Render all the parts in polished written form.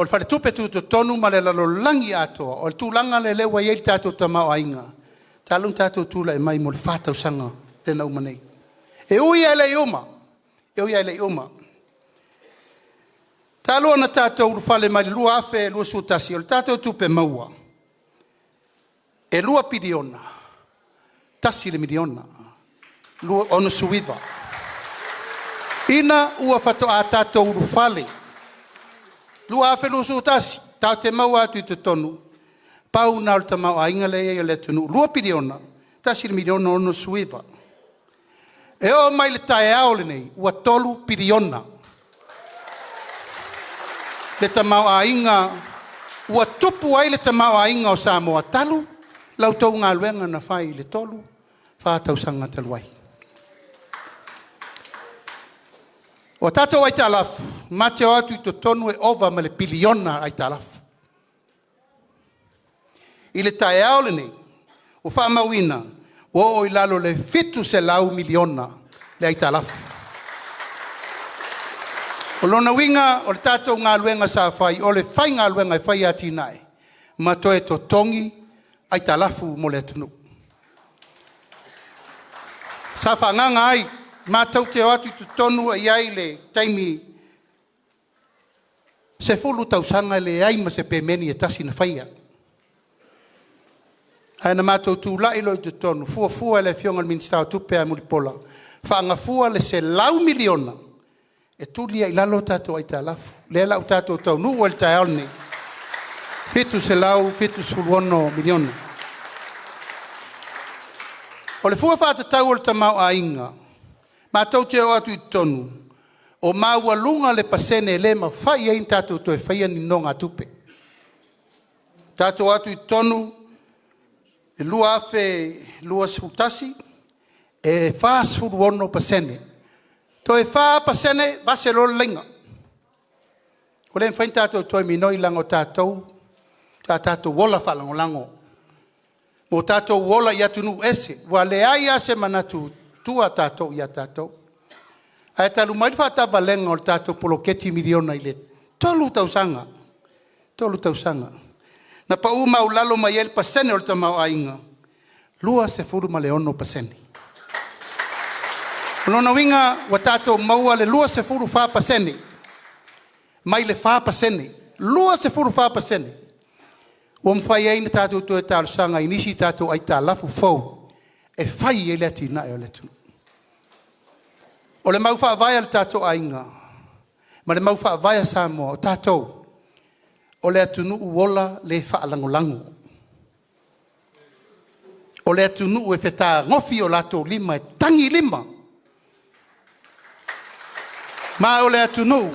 O le Faletupe Tutotonu ma le lalolagi atoa, o le tulaga lea ua i ai le tatou tamaoaiga, talu ona tatou tulai mai mo le 4 tausaga lea na uma nei. E ui lava e le i uma, e ui lava e le i uma. Talu ona tatou ulufale mai le 2021, o le tatou tupe maua, e $2 piliona $1 miliona, 69. Ina ua faatoa tatou ulufale 2021, tatou te maua atu i totonu, pau lena o le tamaoaiga lea e i ai o le atunuu, $2 piliona $1 miliona 69. E oo mai i le taeao lenei, ua $3 piliona le tamaoaiga ua tupu ai le tamaoaiga o Samoa talu la outou galuega na fai i le 3, 4 tausaga talu ai. O tatou aitalafu, ma te o atu i totonu e ova ma le piliona aitalafu. I le taeao lenei, ua faamauina ua oo i lalo i le $700 miliona le aitalafu. O lona uiga o le tatou galuega sa fai, o le faigaluega e fai atinae ma toe totogi aitalafu mo le atunuu. Sa faaagaaga ai matou te o atu i totonu e i ai le taimi, 10 tausaga e leai ma se pemeni e tasi na faia. Ae na matou tulai loa i totonu fuafua e le Afioga i le Minisita o Tupe ia Mulipola, faagafua le $100 miliona e tuli ai i lalo tatou aitalafu. Lea la ua tatou taunuu ai i le taeao lenei, $776 miliona. O le fua faatatau o le tamaoaiga, matou te o atu i totonu, ua maualuga le pasene e le mafai ai ona tatou toe faia ni nonogatupe. Tatou o atu i totonu i le 2021, e 46%, toe 4% vase loa le laina. Ua le mafai ona tatou toe migoi leaga o tatou sa tatou ola faalagolago ma o tatou ola i atunuu ese, ua leai lava se manatu e tua tatou ia tatou. Ae talu mai le faatavalega o le tatou poloketi miliona i le 3 tausaga, 3 tausaga, na pau maualalo mai ai le pasene o le tamaoaiga, 26%. O lona uiga ua tatou maua le 24% mai le 4%, 24% ua mafai ai ona tatou toe talosaga i nisi tatou aitalafu fou e fai ai le atinae o le atunuu. O le mau faavae a le tatou aiga ma le mau faavae a Samoa, o tatou, o le atunuu ola le faalagolago. O le atunuu e fetagofi o latou lima e tagilima, ma o le atunuu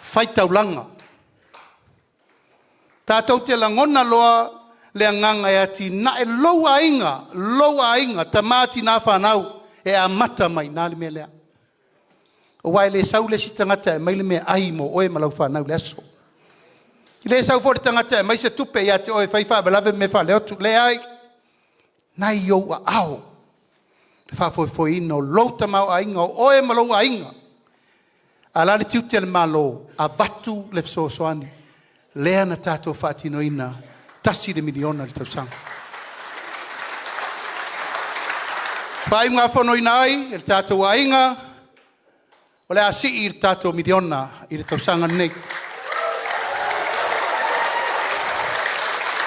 faitaulaga. Tatou te lagona loa le agaga e atinae lou aiga, lou aiga, tama, tina, fanau, e amata mai i ina le mea lea. Aua e le sau le isi tagata e aumai le meaai mo oe ma lau fanau i le aso. E le sau foi le tagata e aumai se tupe ia te oe e fai faalavelave ma mea faaleotu, e leai. O lena e i ou aao le faafoefoeina o lou tamaoaiga o oe ma lou aiga. A o le a le tiute o le Malo? Avatu le fesoasoani lea na tatou faatinoina, $1 miliona i le tausaga. E faaiugafonoina ai e le tatou aiga, o le a sii le tatou miliona i le tausaga lenei.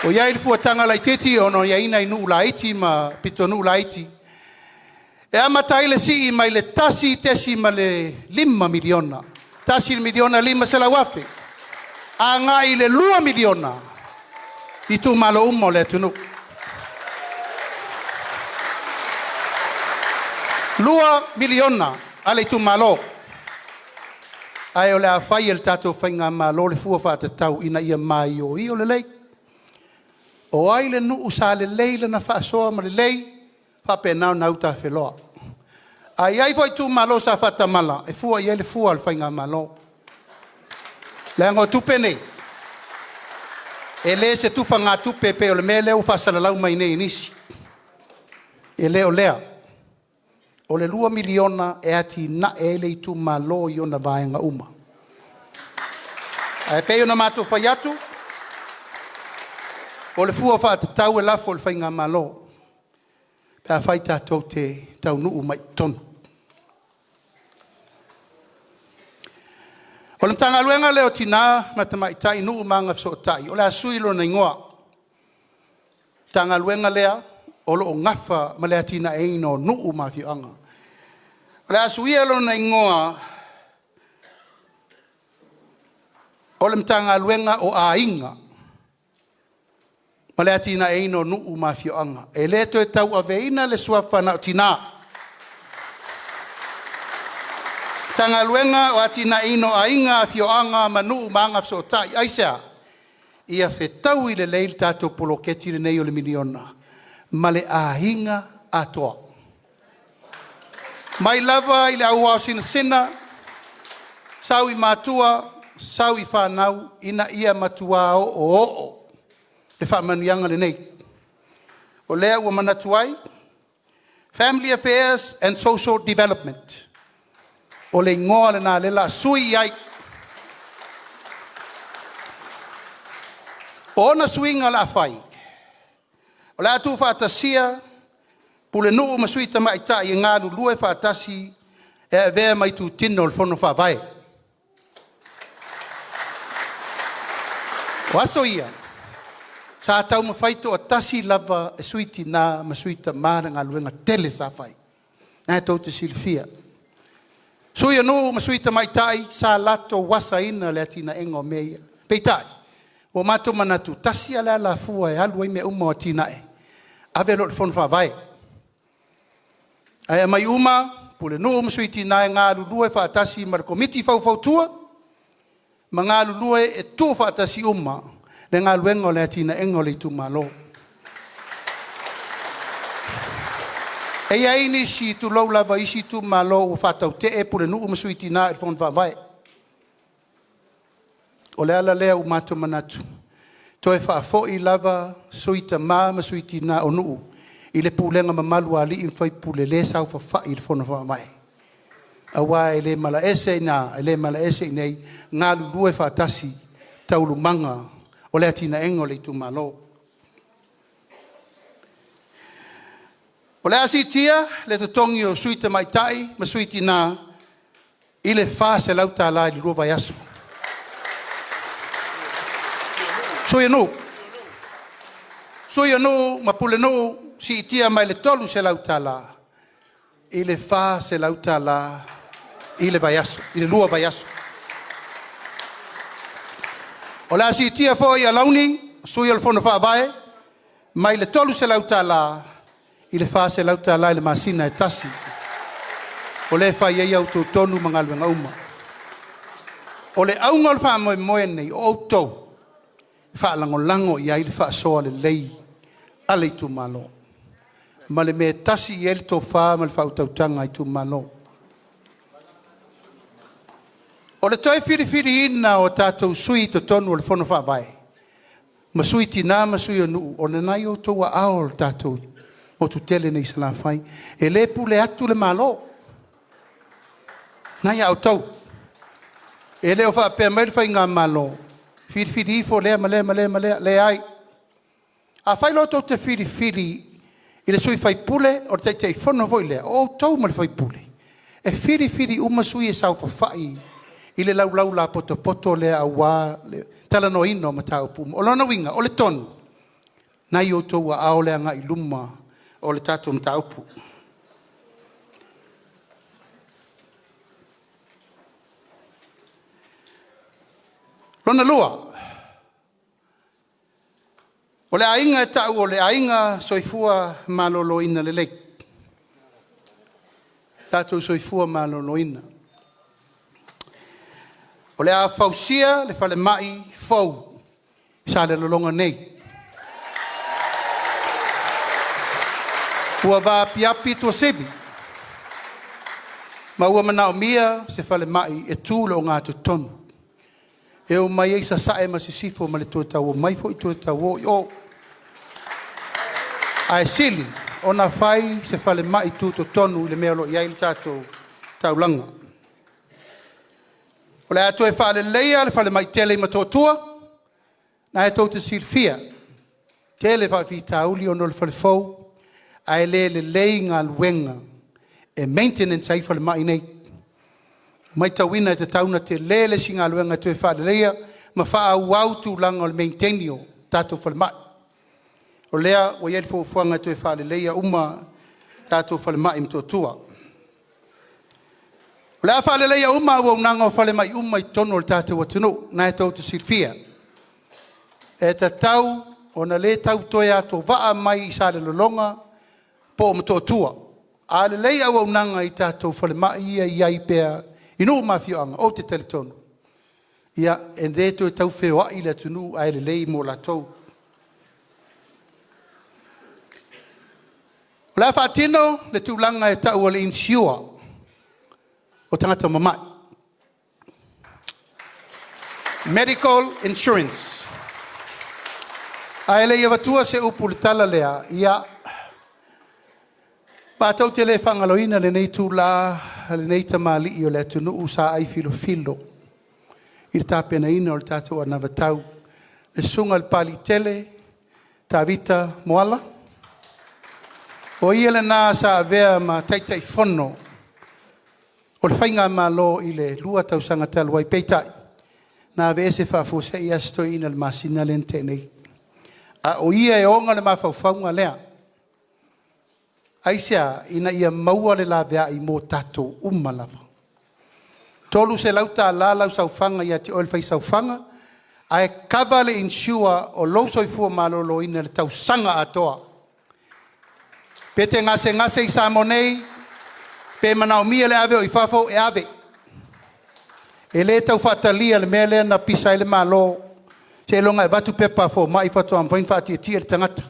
Ua i ai le fuataga laitiiti ona e i ai nai nuu laiti ma pitonuu laiti, e amata ai le sii mai le $1.5 miliona, $1,500,000 agai i le $2 miliona i itumalo uma o le atunuu. $2 miliona a le itumalo. Ae o le a fai e le tatou faigamalo le fua faatatau ina ia maioio lelei. O ai le nuu sa lelei lana faasoa ma lelei faapena ona autafeloa. A i ai foi itumalo sa faatamala, e fua i ai le fua a le faigamalo. Leaga o tupe nei, e le o se tufagatupe pei o le mea lea ua faasalalau mai nei e nisi. E le o lea. O le $2 miliona e atiae ai le itumalo i ona vaega uma. Ae pei ona matou fai atu, o le fua faatatau e lafo i le Faigamalo, pe afai tatou te taunuu mai i totonu. O le Matagaluega lea o Tina ma Tamaitai, Nuu ma Agafesootai, o le a sui lona igoa. O le Matagaluega lea o lo o nafa ma le atinaeina o nuu ma afioaga. O le a suia lona igoa o le Matagaluega o Aiga ma le Atinaeina o Nuu ma Afioaga. E le toe tauaveina le suafa na o Tina. Matagaluega o le Atinaeina o Aiga, Afioaga ma Nuu ma Agafesootai. Aisea? Ia fetaui lelei le tatou poloketi lenei o le miliona ma le aiga atoa. Mai lava i le au ao sinasina, sau i matua, sau i fanau, ina ia matua oooo le faamanuiaga lenei. O lea ua manatu ai, Family Affairs and Social Development, o le igoa lena o lea o le a sui ai. O ona suiga o le a fai, o le a tuufaatasia Pulenuu ma Sui Tamaitai e galulue faatasi e avea ma itutino o le Fono Faavae. O aso ia, sa taumafai toatasi lava e Sui Tina ma Sui Tama le galuega tele sa fai. O lena tou te silafia. Sui o Nuu ma Sui Tamaitai sa latou asaina le atinaeina o mea ia. Peitai, ua matou manatu, e tasi lava le alafua e alu ai mea uma o atinae, ave loa i le Fono Faavae. Ae aumai uma Pulenuu ma Sui Tina e galulue faatasi ma le Komiti Faufautua ma galulue e tuufaatasi uma le galuega o le atinaeina o le Itumalo. E i ai nisi, tulou lava isi Itumalo ua faatautee Pulenuu ma Sui Tina i le Fono Faavae. O le ala lea ua matou manatu toe faafoi lava Sui Tama ma Sui Tina o Nuu i le pulega mamalu a alii ma faipule lea e saofafai i le Fono Faavae, aua e le malaese i ina e le malaese i inei, galulue faatasi taualumaga o le atinaeina o le Itumalo. O le a siitia le totogi o Sui Tamaitai ma Sui Tina i le $400 i le 2 vaiaso. Sui o Nuu, Sui o Nuu ma Pulenuu, siitia mai le $300 i le $400 i le vaiaso, i le 2 vaiaso. O le a siitia foi alauni o Sui o le Fono Faavae mai le $300 i le $400 i le masina e tasi, o lea e fai ai a outou tonu ma galuega uma. O le auga o le faamoemoe lenei, o outou e faalagolago i ai le faasoa lelei a le Itumalo ma le mea e tasi i ai le tofa ma le faautautaga a Itumalo. O le toe filifiliina o tatou sui i totonu o le Fono Faavae ma Sui Tina ma Sui o Nuu, o lena e i outou aao le tatou motu tele nei i Salafai. E le pule atu le Malo, o lena e ia outou. E le o faapea mai le Faigamalo, filifili ifo lea ma lea ma lea, leai. Afai loa tou te filifili i le sui faipule o le Taitaifono foi lea, o outou ma le sui usufono e filifili uma sui e saofafai i le laulau lapotopoto lea aua le talanoaina o mataupu uma. O lona uiga o le tonu, o lena e i outou aao le agai i luma o le tatou mataupu. Lona lua, o le aiga e tau o le Aiga Soifua Maloloina Lelei, tatou soifua maloloina. O le a fausia le falemai fou i Salelologa nei. Ua vaapiapi Tuasivi ma ua manaomia se falemai e tu i le ogatotonu e omai ai Sasae ma Sisifo ma le toe tau omai foi toe tau o i o. Ae sili ona fai se falemai tutotonu i le mea o lo o i ai le tatou taulaga. O le a toe faaleleia le falemai tele i Motootua, lena e tou te silafia, tele faafitauli ona o le fale fou ae le lelei galuega e maintenance ai falemai nei. E matauina e tatau ona tele le isi galuega e toe faaleleia ma faaauau tulaga o le maintain o tatou falemai. O lea ua i ai le fuafuaga e toe faaleleia uma tatou falemai i Motootua. O le a faaleleia uma auaunaga o falemai uma i totonu o le tatou atunuu. O lena e tou te silafia, e tatau ona le tau toe atovaa mai i Salelologa po o Motootua. A lelei auaunaga i tatou falemai ia e i ai pea i nuu ma afioaga, ou te talitonu, e le toe tau feoai le atunuu ae lelei mo latou. O le a faatino le tulaga e tau o le insure o tagata mamai, medical insurance. Ae le i avatua se upu i le tala lea, ia, matou te le faagaloina lenei itula lenei tamalii o le atunuu sa aifilofilo i le tapenaina o le tatou anavatau, le susuga i le Papaliitele Tavita Moala. O ia lena sa avea ma Taitaifono o le faigamalo i le 2 tausaga talu ai, peitai, na aveese faafuasei lava si toeaina i le masina lea na tea nei, a o ia e ona le mafaufauga lea. Aisea? Ina ia maua le laveai mo tatou uma lava. E $300 lau saofaga ia te oe le fai saofaga, ae kava le insure o lou soifua maloloina i le tausaga atoa. Pe te gasegase i Samoa nei pe manaomia le ave oe i fafo, e ave. E le tau faatalia le mea lea na pisa ai le Malo, seiloga e avatu pepa a fomai faatoa mafai ona faatietie le tagata.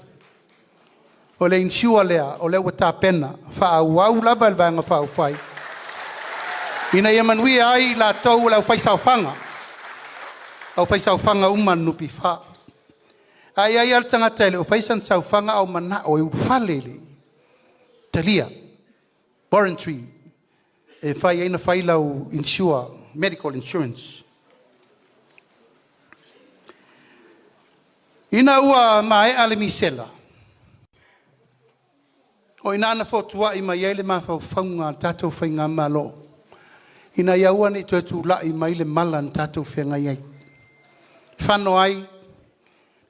O le insure lea o lea ua tapena, faaauau lava e le Vaega Faaupufai ina ia manuia ai i latou o le aufaisaofaga, aufaisaofaga uma a le NPF. Ae i ai lava le tagata e le o faia sana saofaga a ua manao e ulufale i le talia, voluntary e mafai ai ona fai lau insure, medical insurance. Ina ua maea le misela, o i ina na fotuai mai ai le mafaufauga o le tatou faigamalo, ina ia aua ne i toe tulai mai le mala na tatou feagai ai. Fano ai,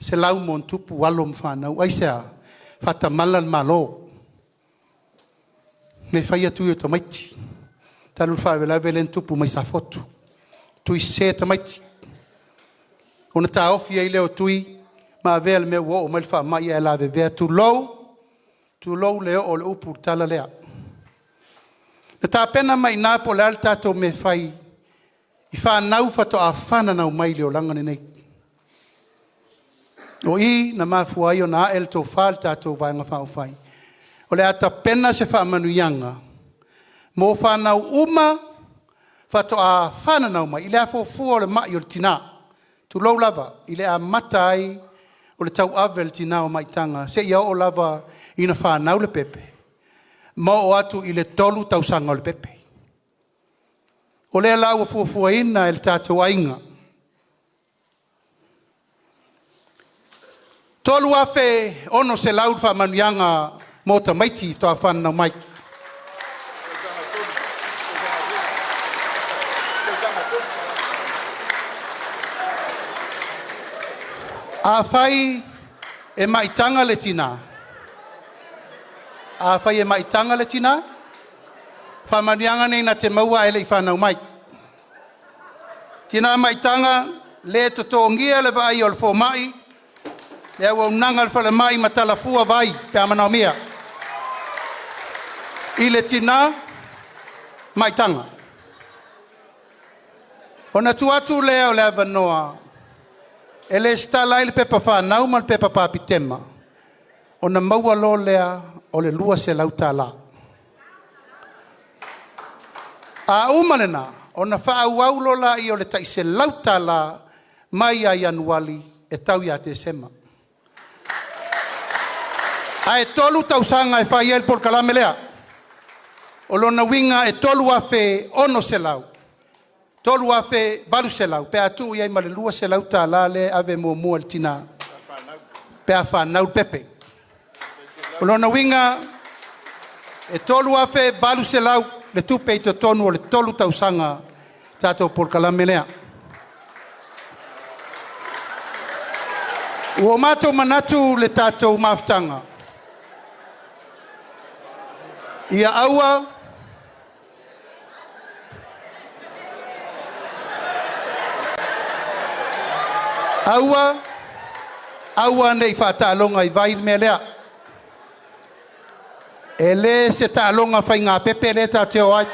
100+ alo ma fanau. Aisea? Faatamala le Malo, le faia tui o tamaiti, talu le faalavelave lea na tupu mai Safotu, tui sese tamaiti, ona taofi ai lea o tui ma avea le mea ua oo mai le faamai ae lavevea, tulou, tulou le oo o le upu i le tala lea. Na tapena mai i ina po o le a le tatou mea e fai i fanau faatoa fananau mai i le olaga lenei. O i na mafua ai ona ae le tofa i le tatou Vaega Faaupufai, o le a tapena se faamanuiaga mo fanau uma faatoa fananau mai i le afuafua o le mai o le tina, tulou lava, i le amata ai o le tauave e le tina o maitaga seia oo lava ina fanau le pepe ma oo atu i le 3 tausaga o le pepe. O lea la ua fuafuaina e le tatou aiga, e $3,600 le faamanuiaga mo tamaiti faatoa fananau mai. Afai e maitaga le tina, afai e maitaga le tina, faamanuiaga nei na te maua ae le i fanau mai. Tina maitaga, le totogia le vaaia o le fomai, le auaunaga a le falemai ma talafua vai pe a manaomia i le tina maitaga. Ona tuu atu lea o le avanoa e resitala ai le pepa fanau ma le pepa patupetema ona maua loa lea o le $200. A uma lena, ona faaauau loa lea o le tai $100 mai ia Ianuari e tau ia Tesema. Ae 3 tausaga e fai ai le polokalame lea. O lona uiga e $3,600 $3,800 pe a tuu i ai ma le $200 lea e ave muamua i le tina pe a fanau le pepe. O lona uiga e $3,800 le tupe i totonu o le 3 tausaga tatou polokalame lea. Ua matou manatu i le tatou mafutaga, ia aua aua, aua ne i faataaloga i vai le mea lea. E le se taaloga faigapepe lea tatou te o ai.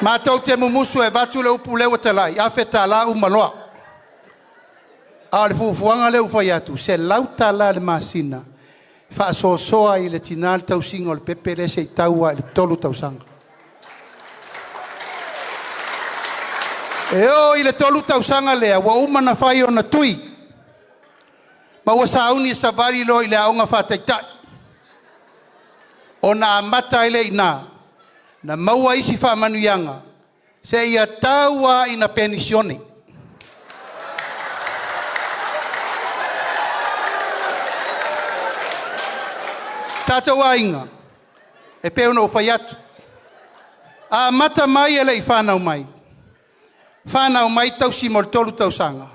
Matou te mumusu e avatu le upu lea ua talai, $1,000 uma loa. A o le fuafuaga lea ua fai atu, $100 i le masina e faasoasoa ai e le tina le tausiga o le pepe lea seia tau lava i le 3 tausaga. E oo i le 3 tausaga lea, ua uma ona fai ona tui, ma ua sauni e savali loa i le aoga faataitai, ona amata ai lea i ina ona maua isi faamanuiaga seia tau lava ina penisione. Tatou aiga, e pei ona ou fai atu, a amata mai e le i fanau mai, fanau mai tausi mo le 3 tausaga,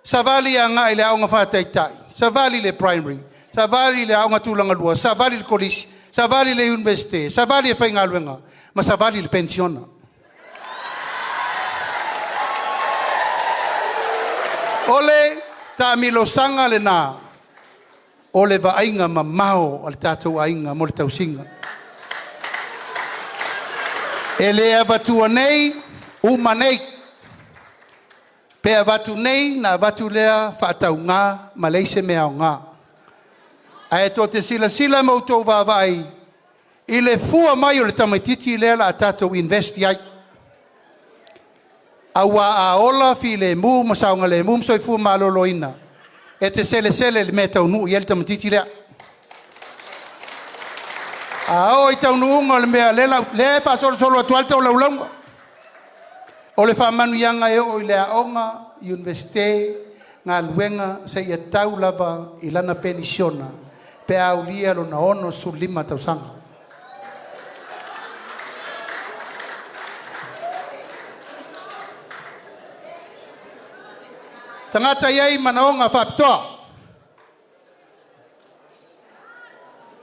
savali agai i le aoga faataitai, savali i le primary, savali i le aoga tulagalua, savali i le kolisi, savali i le Iunivesite, savali e faigaluega ma savali i le penisione. O le taamilosaga lena o le vaaiga mamao a le tatou aiga mo le tausiga. E le avatua nei, uma nei. Pe avatu nei ona avatu lea faatauga ma leai se mea aoga. Ae tou te silasila ma outou vaavaai i le fua mai o le tamaitiiti lea o le a tatou invest i ai. Aua a ola, filemu ma saogalemu ma soifua maloloina, e te selesele i le mea e taunuu i ai le tamaitiiti lea. A oo i le taunuuga o le mea lea e faasolosolo atu lava le tolaulauga, o le faamanuiaga e oo i le aoga, Iunivesite, galuega, seia tau lava i lana penisione pe a aulia lona 65 tausaga. Tagata e i ai manaoga faapitoa.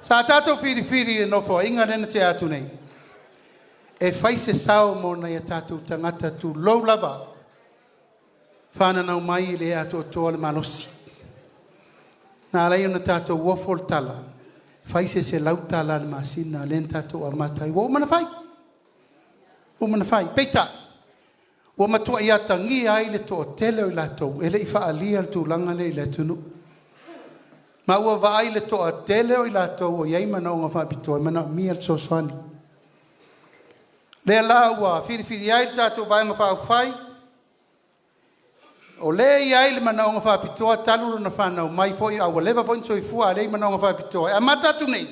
Sa tatou filifili i le Nofoaiga lea na tea atu nei e fai se sao mo nai o tatou tagata, tulou lava, fananau mai e le atoatoa le malosi. Na ala ai ona tatou ofo le tala, fai se $100 i le masina lea na tatou amata ai. Ua uma ona fai, ua uma ona fai. Peitai, ua matuai atagia ai le toatele o i latou e le i faaalia le tulaga lea i le atunuu. Ma ua vaai le toatele o i latou ua i ai manaoga faapitoa e manaomia le fesoasoani. O lea la ua filifili ai le tatou Vaega Faaupufai, o le e i ai le manaoga faapitoa talu ona fanau mai foi a ua leva foi ona soifua a o lea e i ai manaoga faapitoa, e amata atu nei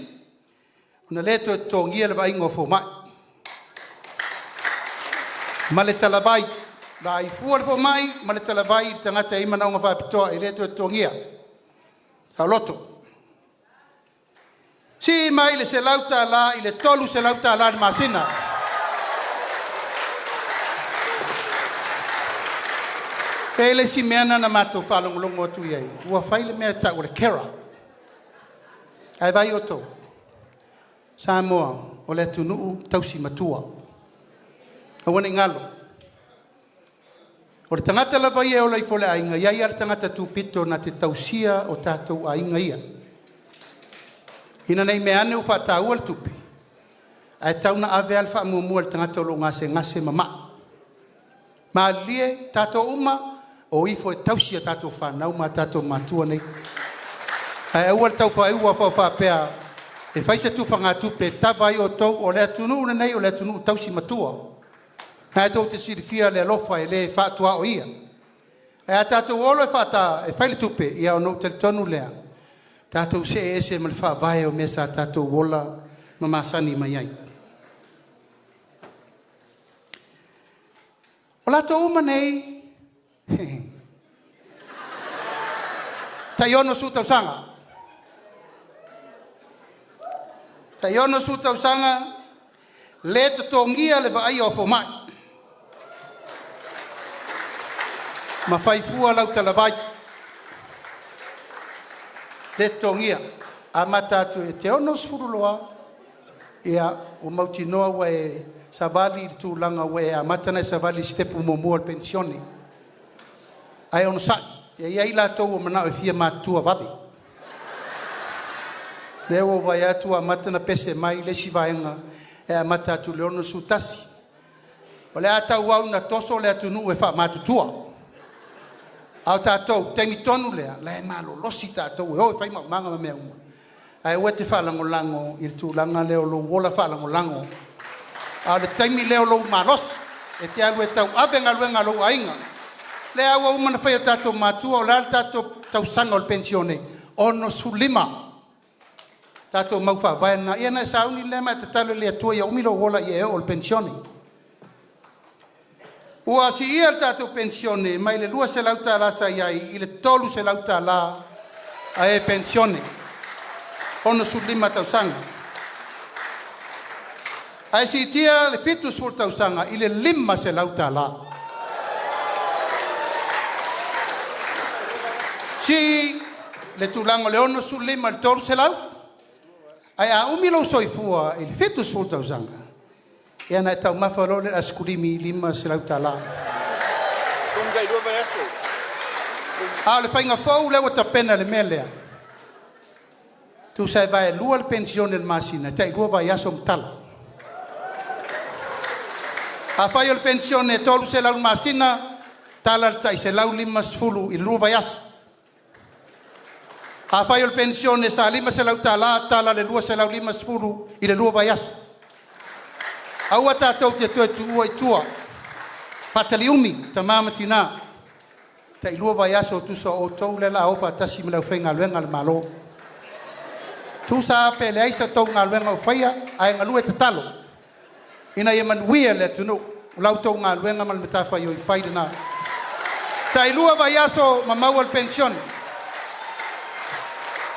ona le toe totogia le vaaiga o fomai. Ma le talavai, vaai fua le fomai ma le talavai i le tagata e i ai manaoga faapitoa, e le toe totogia. Saoloto. Sii mai le $100 i le $300 i le masina. E i ai le isi mea lena na matou faalogologo atu i ai, ua fai le mea e tau o le carer. Ae vaai outou? Samoa, o le atunuu tausi matua. Aua ne i galo. O le tagata lava ia e ola ifo i le aiga, e i ai lava le tagata tupito na te tausia o tatou aiga ia. Ina ne i meaane ua faataua le tupe, ae tatau ona ave lava le faamuamua i le tagata o lo o gasegase ma mai. Malilie tatou uma, o ifo e tausi a tatou fanau ma tatou matua nei. Ae aua le tau faapea e fai se tufagatupe e tava ai outou. O le atunuu lenei o le atunuu tausi matua. O lena tou te silafia le alofa e le faatuaoia. Ae a tatou o loa e fai le tupe, ia ona ou talitonu lea, tatou see ese ma le faavae o mea sa tatou ola ma ma masani mai ai. O latou uma nei, tai 60 tausaga. Tai 60 tausaga, le totogia le vaaia o fomai, ma fai fua lau talavai, le totogia. Amata atu i le 60 loa, ia ua mautinoa ua e savali i le tulaga ua e amata ona e savali i le sitepu muamua o le penisione. Ae onosai, e i ai latou ua manao e fia matutua vave. O lea ua ou vaai atu ua amata ona pese mai le isi vaega e amata atu i le 61. O le a tauau ina toso le atunuu e faamatutua, a o tatou o le taimi tonu lea, o la e malolosi tatou e o e fai maumaga ma mea uma, ae aua e te faalagolago i le tulaga lea o lou ola faalagolago, a o le taimi lea o lou malosi e te alu e tauave galuega a lou aiga. O lea lava ua uma ona fai e tatou matua, o le a le tatou tausaga o le penisione? E 65. Tatou mau faavae lena, ia ona e sauni lea ma e tatalo i le Atua ia umi lou ola ia e oo i le penisione. Ua siia le tatou penisione mai le $200 sa i ai i le $300 a e penisione, 65 tausaga. Ae siitia le 70 tausaga i le $500. Sii le tulaga o le 65 i le $300, ae a umi lou soifua i le 70 tausaga, ia ona e taumafa loa lea i le aisakulisi e $500. A o le faiga fou lea ua tapena i le mea lea, tusa e vaelua le penisione i le masina, e tai lua vaiaso ma tala. Afai o le penisione e $300 i le masina, tala le tai $150 i le lua vaiaso. Afai o le penisione sa $500, tala le $250 i le lua vaiaso. Aua tatou te toe tuua i tua, faatali umi tama ma tina, tai lua vaiaso tusa o outou lea o le a o faatasi ma le aufaigaluega a le Malo. Tusa lava pe leai sa outou galuega o faia, ae galue tatalo ina ia manuia le atunuu. O la outou galuega ma le matafaioi fai lena. Tai lua vaiaso ma maua le penisione.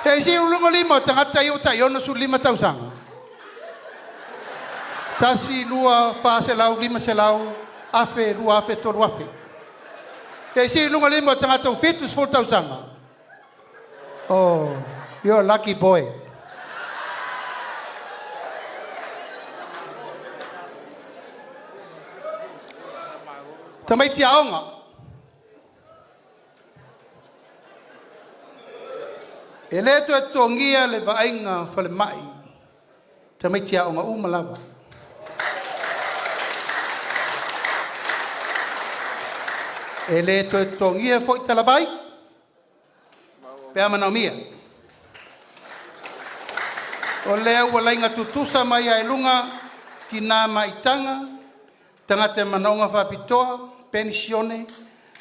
Se i si'i i luga lima o tagata ia ua tai 65 tausaga. Tasi, lua, 400, 500, 1000, 2000, 3000. Se i sii i luga lima o tagata ua 70 tausaga. Oh, you're a lucky boy. Tamaiti aoga. E le toe totogia le vaaiga falemai tamaiti aoga uma lava. E le toe totogia foi talavai pe a manaomia. O lea ua laina tutusa mai lava i luga tina ma itaga, tagata e manaoga faapitoa, penisione,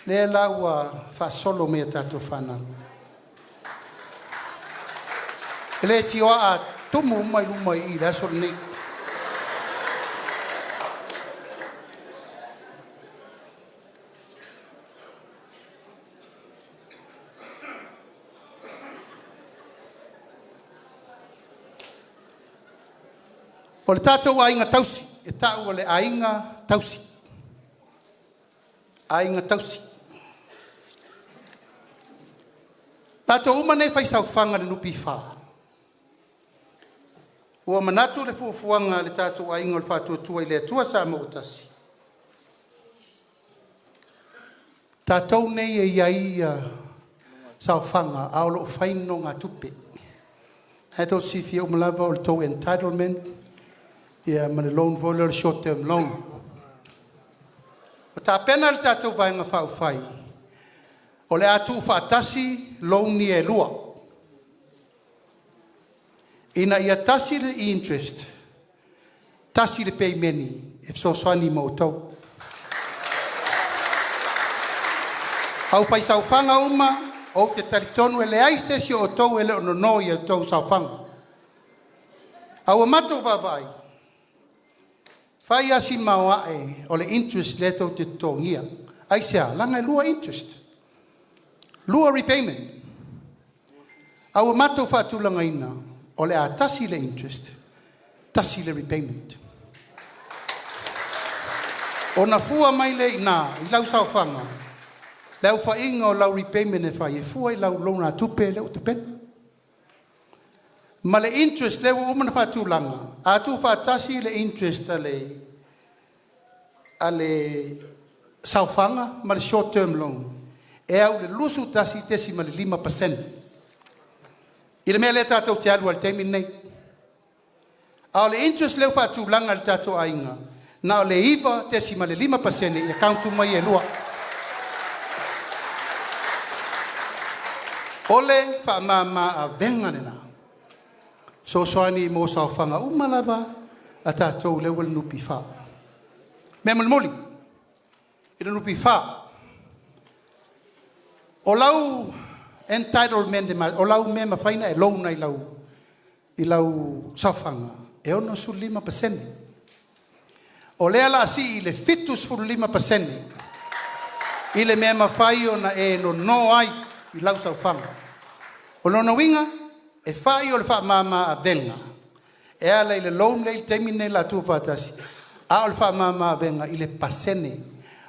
lea la ua faasolo mai e tatou fanau. E le tioa a tumu uma i luma i i i le aso lenei. O le tatou aiga tausi e tau o le aiga tausi, aiga tausi. O tatou uma nei e fai saofaga i le NPF, ua manatu le fuafuaga a le tatou aiga o le Faatuatua i le Atua Samoa ua Tasi, tatou nei e i ai saofaga a o lo o fai nonogatupe. O lena tou te silafia uma lava o le tou entitlement ma le loan foi lea o le short term loan. Ua tapena le tatou Vaega Faaupufai o le a tuufaatasi loan ia e lua, ina ia tasi le interest, tasi le peimeni e fesoasoani mo outou. Aufai saofaga uma, ou te talitonu e leai se isi o outou e le o nono i a outou saofaga. A ua matou vaavaai, fai lava si maoae o le interest lea tou te totogia. Aisea? Leaga e 2 interest, 2 repayment. A ua matou faatulagaina, o le a tasi le interest, tasi le repayment. Ona fua mai lea i ina i lau saofaga, le aofaiga o lau repayment e fai, e fua i lau nonogatupe lea ua tapena. Ma le interest lea ua uma ona faatulaga, a tuufaatasi le interest a le saofaga ma le short term loan, e au i le 21.5% i le mea lea tatou te alu ai i le taimi lenei. A o le interest lea ua faatulaga e le tatou aiga, na o le 9.5% i account uma ia e lua. O le faamama avega lena, fesoasoani mo saofaga uma lava a tatou lea ua i le NPF. O le mea mulimuli i le NPF, o lau entitlement o lau mea e mafai ona e loan ai i lau saofaga, e 65%. O lea o le a sii i le 75% i le mea e mafai ona e nono ai i lau saofaga. O lona uiga, e fai o le faamama avega e ala i le loan lea e i ai i le taimi lenei o le a tuufaatasi, a o le faamama avega i le pasene.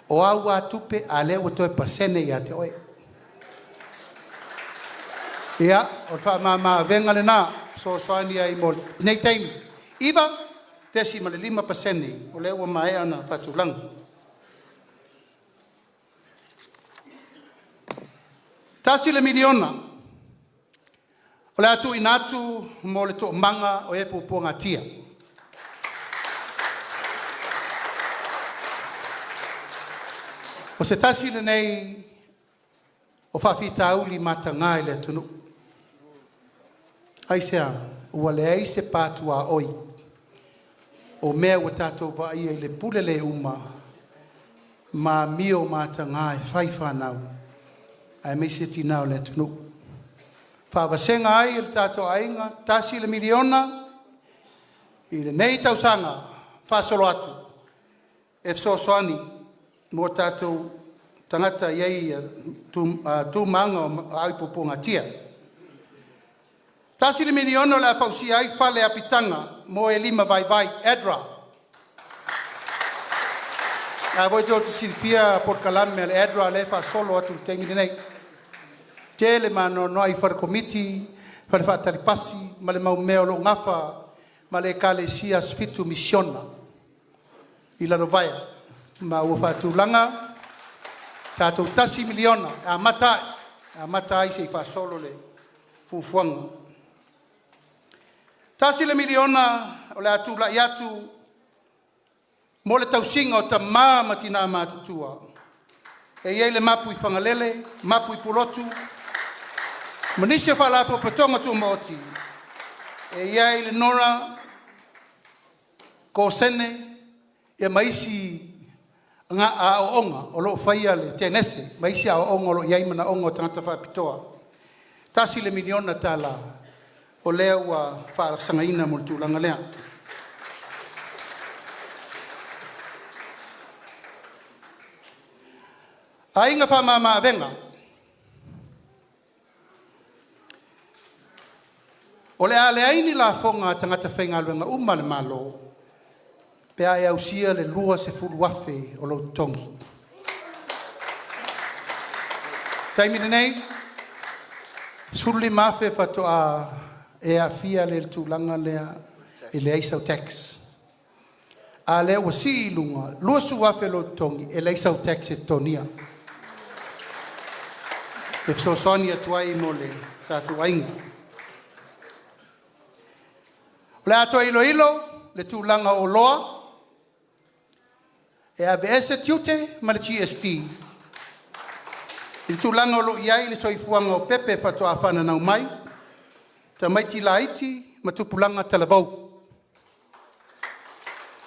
O au lava tupe, a o lea ua toe pasene ia te oe. Ia, o le faamama avega lena e fesoasoani ai mo lenei taimi, 9.5% o lea ua maea ona faatulaga. $1 miliona o le a tuuina atu mo le toomaga o e puapuagatia. O se tasi lenei o faafitauli mataga i le atunuu. Aisea? Ua leai se pa tuaoi o mea ua tatou vaaia i le pule le uma ma amio mataga e fai i fanau aemaise tina o le atunuu. E faavasega ai e le tatou aiga $1 miliona i lenei tausaga faasolo atu e fesoasoani mo tatou tagata e i ai tumama aai puapuagatia. $1 miliona o le a fausia ai fale apitaga mo e lima vaivai ADRA. O lena foi tou te silafia polokalame a le ADRA lea e faasolo atu i le taimi lenei. E tele ma anoanoai fale komiti, fale faatali pasi ma le mau mea o lo o nafa ma le Ekalesia Aso Fitu Misiona i Lalovaea. Ma ua faatulaga tatou $1 miliona e amata ai, e amata ai seia faasolo le fuafuaga. $1 miliona o le a tulai atu mo le tausiga o tama ma tina matutua e i ai le mapu i Fagalele, mapu i Pulotu ma nisi o Faalapotopotoga Tumaoti e i ai le NORA, Kosene ma isi aoaoga o lo o faia le Tenese ma isi aoaoga o lo o i ai manaoga o tagata faapitoa. $1 miliona o lea ua faatosagaina mo le tulaga lea. Aiga Faamama Avega, o le a leai ni lafoga a tagata faigaluega uma a le Malo pe a e ausia le $20,000 o lou totogi. O le taimi lenei, e $15,000 faatoa e aafia lea i le tulaga lea e leai sau tax. A o lea ua sii i luga, $20,000 lou totogi e leai sau tax e totogia. E fesoasoani atu ai mo le tatou aiga. O le a toe iloilo le tulaga o oloa e aveese tiute ma le GST i le tulaga o lo o i ai le soifuaga o pepe faatoa fananau mai, tamaiti laiti ma tupulaga talavou.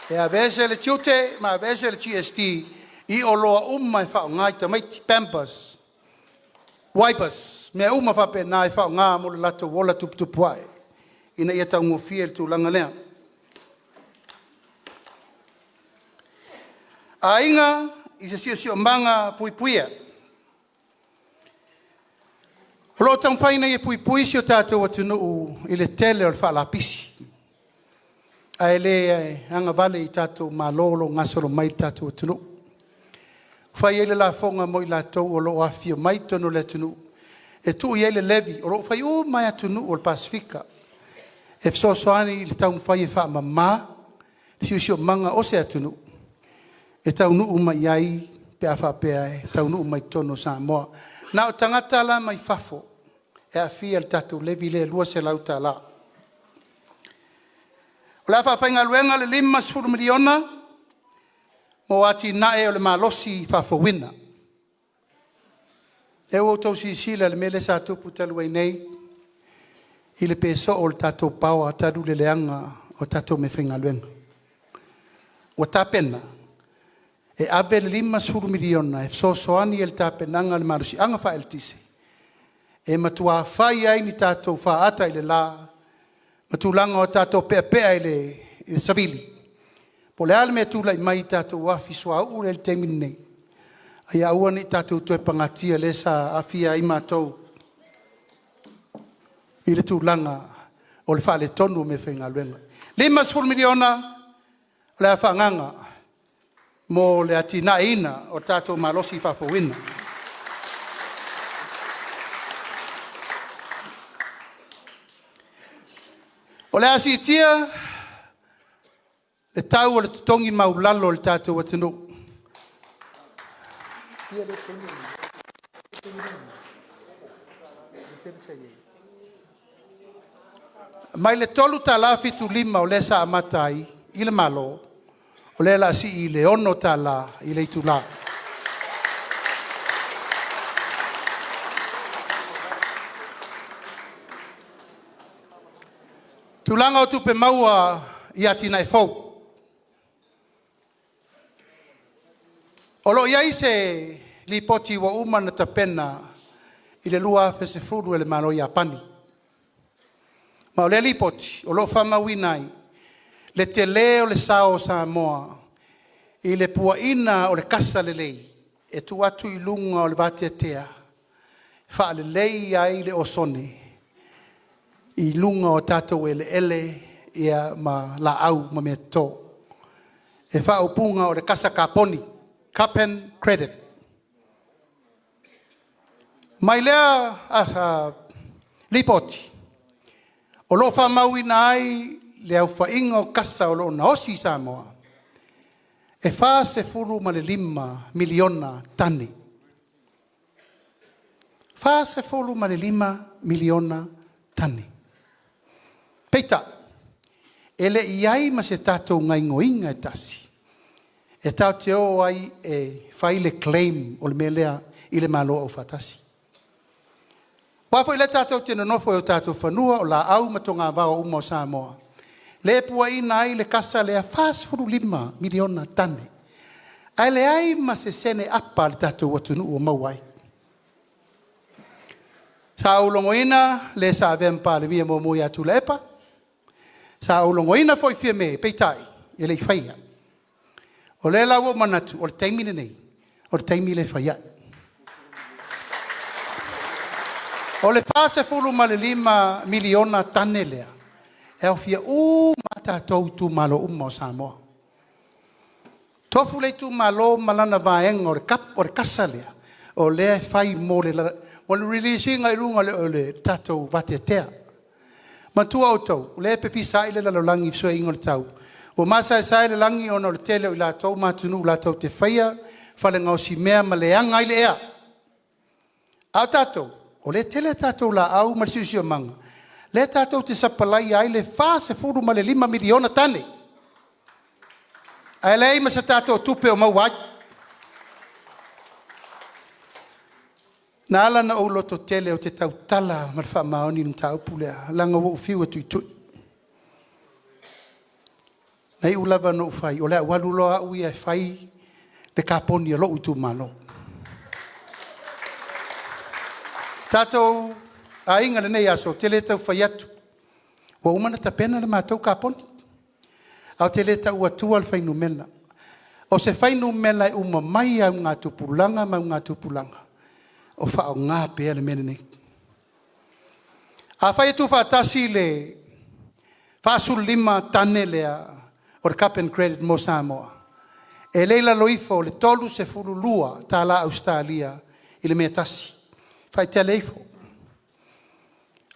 E aveese le tiute ma aveese le GST i oloa uma e faaaoga i tamaiti, pampers, wiper, mea uma faapena e faaaoga mo le latou ola tuputupu ae. ina ia taugofie le tulaga lea. Aiga i se Siosiomaga Puipuia. O lo o taumafai ina ia puipui si o tatou atunuu i le tele o le faalapisi, ae le agavale i tatou malo o lo o gasolo mai i le tatou atunuu. Ua fai ai le lafoga mo i latou o lo o afifio mai i totonu o le atunuu e tuu i ai le levy, o lo o fai uma lava e atunuu o le Pasefika e fesoasoani i le taumafai e faamama le siosiomaga o se atunuu e taunuu mai i ai pe a faapea e taunuu mai totonu o Samoa. Na o tagata la mai fafo e aafia i le tatou levy lea e $200. O le a faafaigaluega le $50 miliona mo atinae o le malosi faafouina. O lea ua outou silasila i le mea lea sa tupu talu ai nei i le pe soo o le tatou power talu le leaga o tatou meafaigaluega. Ua tapena e ave le $50 miliona e fesoasoani i le tapenaga o le malosiaga faaeletise e matua fai ai ni tatou faata i le la ma tulaga o tatou peapea i le savili. Po o le a le mea e tulai mai i tatou afi suauu lea e i ai i le taimi lenei, a ia aua ne i tatou toe pagatia lea sa aafia ai matou i le tulaga o le faaletonu o meafaigaluega. $50 miliona o le a faaagaaga mo le atinaeina o le tatou malosi faafouina. O le a siitia le tau o le totogi maualalo o le tatou atunuu. Mai le $3.75 o lea sa amata ai i le Malo, o lea o le a sii i le $6 i le itula. Tulaga o tupe maua i atinae fou. O lo o i ai se Lipoti ua uma ona tapena i le 2010 e le Malo o Iapani. Ma o lea Lipoti o lo o faamauina ai le tele o le sao o Samoa i le puaina o le kasa lelei e tuu atu i luga o le vateatea e faalelei ai le osone i luga o tatou eleele ma laau ma meatoto. O le faaupuga o le kasa kaponi, carbon credit. Mai lea lipoti, o lo o faamauina ai le aofaiga o kasa o lo o gaosi i Samoa, e 45 miliona tane. 45 miliona tane. Peitai, e le i i ai ma se tatou gaoioiga e tasi e tatou te o ai e fai le claim o le mea lea i le Malo Aufaatasi. Aua foi o lea tatou te nonofo i o tatou fanua, o laau ma togavao uma o Samoa, lea e puaina ai le kasa lea e 45 miliona tane, ae leai ma se sene apa a le tatou atunuu o maua ai. Sa ou logoina le sa avea ma Palemia muamua ia Tuilaepa, sa ou logoina foi Fiame, peitai, e le i faia. O lea la ua ou manatu, o le taimi lenei, o le taimi lea e fai ai. O le $45 miliona tane lea, e aofia uma lava tatou itumalo uma o Samoa. Tofu le itumalo ma lana vaega o le kasa lea, o lea e fai mo le release ina i luga o le tatou vateatea. Manatua outou, o lea e pepisai le lalolagi i le fesuiaiga o le tau, ua masaesae le lagi ona o le tele o i latou ma atunuu latou te faia fale gaosimea ma leaga ai le ea. A o tatou, o lea e tele a tatou laau ma le siosiomaga lea tatou te sapalaia ai le $45 miliona tane, ae leai ma se tatou tupe o maua ai. Na ala ona ou lototele ou te tautala ma le faamaoni i le mataupu lea, leaga ua ou fiu e tuitui. Na iu lava ina ou fai, o le a ou alu loa au ia e fai le kaponi a lou itumalo. Tatou aiga i lenei aso, ou te le tau fai atu. Ua uma ona tapena le matou kaponi. Ae ou te le tau atua le fuainumera. O se fuainumera e uma mai augatupulaga ma augatupulaga o faaaoga pea le mea lenei. Afai e tuufaatasi le 45 tane lea o le carbon credit mo Samoa, e le i lalo ifo o le $32 Ausetalia i le mea e tasi. Faitalia ifo,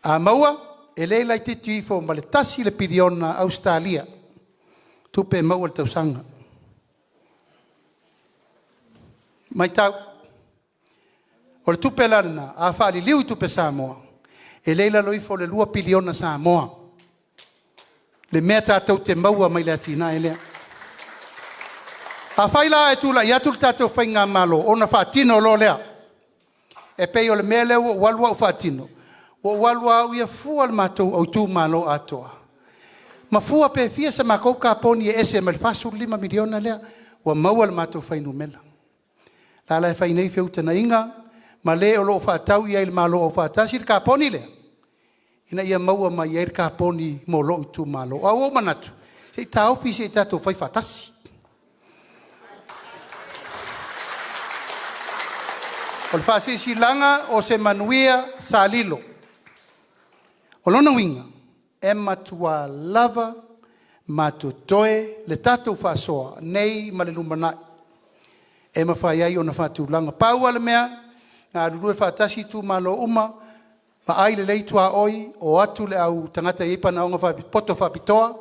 a maua e le laitiiti ifo ma le $1 piliona Ausetalia tupe maua i le tausaga. Matau, o le tupe la lena a faaliliu i tupe Samoa, e le i lalo ifo o le $2 piliona Samoa le mea tatou te maua mai le atinae lea. Afai la ae tulai atu le tatou faigamalo ona faatino loa lea, e pei o le mea lea ua ou alu au faatino, ua ou alu lava au ia fua le matou itumalo atoa ma fua pe fia se matou kaponi e ese mai le $45 miliona lea, ua maua le matou fuainumera. O la e la e fai nei feutagaiga ma le o lo o faatau i ai i le Malo Aufaatasi le kaponi lea, ina ia maua mai ai le kaponi mo lou itumalo. Ae ua ou manatu, se i taofi se i tatou fai faatasi. O le faasilasilaga o se manuia sa lilo. O lona uiga, e matua lava ma totoe le tatou faasoa nei ma le lumanai e mafai ai ona faatulaga. Pau lava le mea, galulue faatasi itumalo uma, vaai lelei tuaoi, o atu le au tagata e i ai poto faapitoa,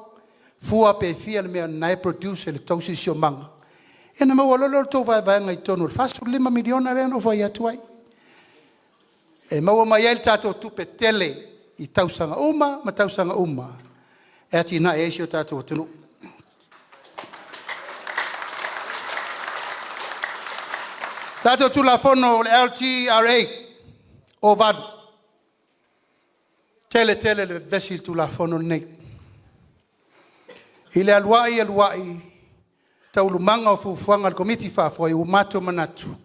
fua pe fia le mea o lena e produce e le tou siosiomaga, ia ona maua loa lea o le tou vaevaega i totonu o le $45 miliona lea na ou fai atu ai, e maua mai ai le tatou tupe tele i tausaga uma ma tausaga uma e atiae ai si o tatou atunuu. Tatou Tulafono o le LTRA 08, tele tele le vevesi i le Tulafono lenei. I le alu ai alu ai taualumaga o fuafuaga a le Komiti Faafoe, ua matou manatu,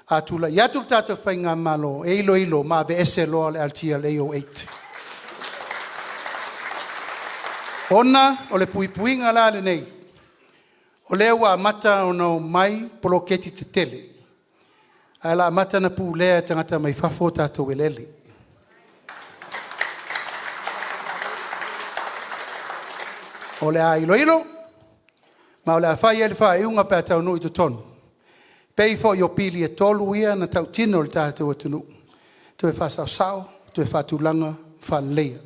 a tulai atu le tatou faigamalo e iloilo ma aveese loa le LTRA 08. Ona o le puipuiga la lenei, o lea ua amata ona omai poloketi tetele, ae o le a amata ona pulea e tagata mai fafo o tatou eleele. O le a iloilo ma o le a fai i ai le faaiuga pe a taunuu i totonu, e pei foi o pili e 3 ia na tautino i le tatou atunuu, toe faasaosao, toe faatulaga, faaleleia.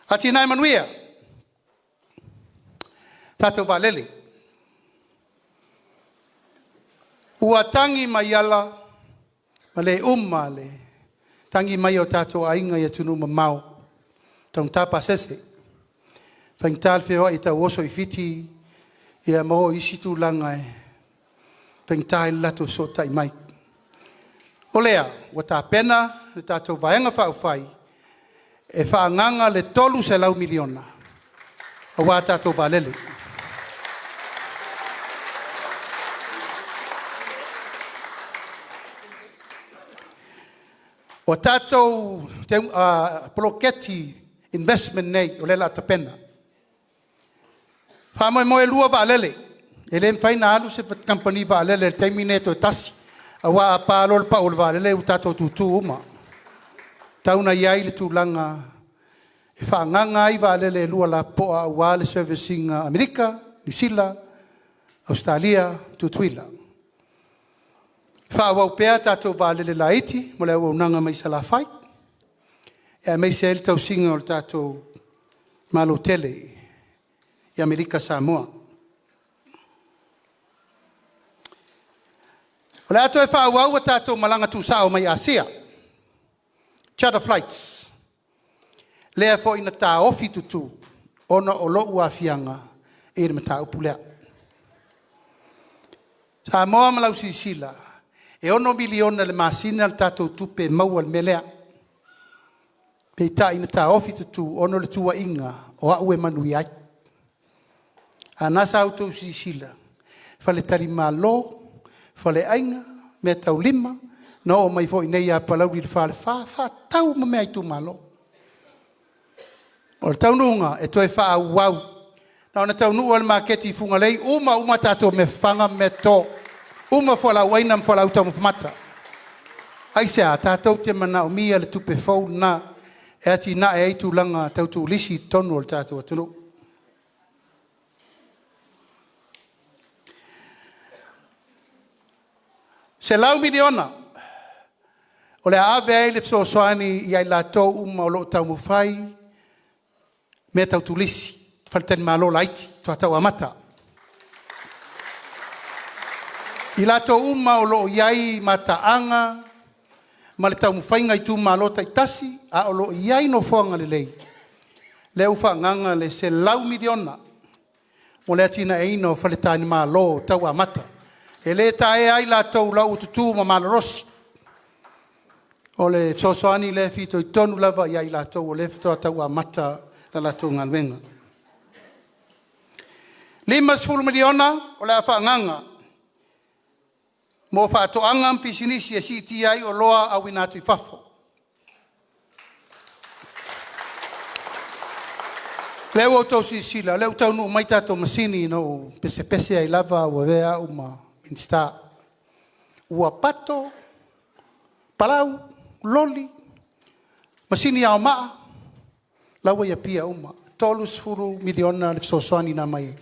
Atinae Manuia, tatou vaalele. Ua tagi mai ala ma le uma le tagi mai o tatou aiga i atunuu mamao, taugata pasese, faigata le feoai e tau oso i Fiti ma o i isi tulaga e faigata ai le latou fesootai mai. O lea ua tapena le tatou Vaega Faaupufai e faaagaaga le $300 miliona aua tatou vaalele. O tatou poloketi investment nei o lea o le a tapena, faamoemoe e 2 vaalele, e le mafai ona alu se kamupani vaalele i le taimi lenei toe tasi, aua a pa loa le pau o le vaalele ua tatou tutu uma. E tatau ona i ai le tulaga e faaagaaga ai vaalele e 2 lapopoa aua le service ina o Amerika, Niu Sila, Ausetalia, Tutuila. Faaauau pea tatou vaalele laiti mo le auaunaga mai Salafai, aemaise ai le tausiga o le tatou Malo tele i Amerika Samoa. O le a toe faaauau a tatou malaga tuusao mai Asia, charter flights, lea foi na taofi tutu ona o lou aafiaga i le mataupu lea. Samoa ma lau silasila, e $6 miliona i le masina le tatou tupe e maua i le mea lea. Peitai na taofi tutu ona o le tuuaiga o au e manuia ai. A o lena sa outou silasila, faletalimalo, Faleaiga, meataulima, na oo mai foi i nei ia Palauli le Falefa, faatau uma mea a itumalo. O le taunuuga e toe faaauau. Na ona taunuu lava i le maketi i Fugalei uma uma tatou mea fafaga ma meatoto, uma fualaau aina ma fualaau taumafa mata. Aisea? Tatou te manaomia le tupe fou lena e atinae ai tulaga tau turisi i totonu o le tatou atunuu. $100 miliona o le a ave ai le fesoasoani ia i latou uma o lo o taumafai mea tau turisi, faletalimalo laiti faatoa tau amata. I latou uma o lo o i ai mataaga ma le taumafaiga i itumalo taitasi a o lo o i ai nofoaga lelei, lea ua faaagaaga le $100 miliona mo le atinaeina o faletalimalo tau amata. E le taea ai latou o la e ua tutu ma malolosi. O le fesoasoani lea e fitoitonu lava ia i latou o lea faatoa tau amata le latou galuega. $50 miliona o le a faaagaaga mo faatoaga ma pisinisi e siitia ai oloa auina atu i fafo. O lea ua outou silasila o lea ua taunuu mai tatou masini na ou pesepese ai lava a ua avea au ma Minisita. Ua pato, palau, loli, masini ao maa, la ua i Apia uma. E $30 miliona le fesoasoani na aumai ai.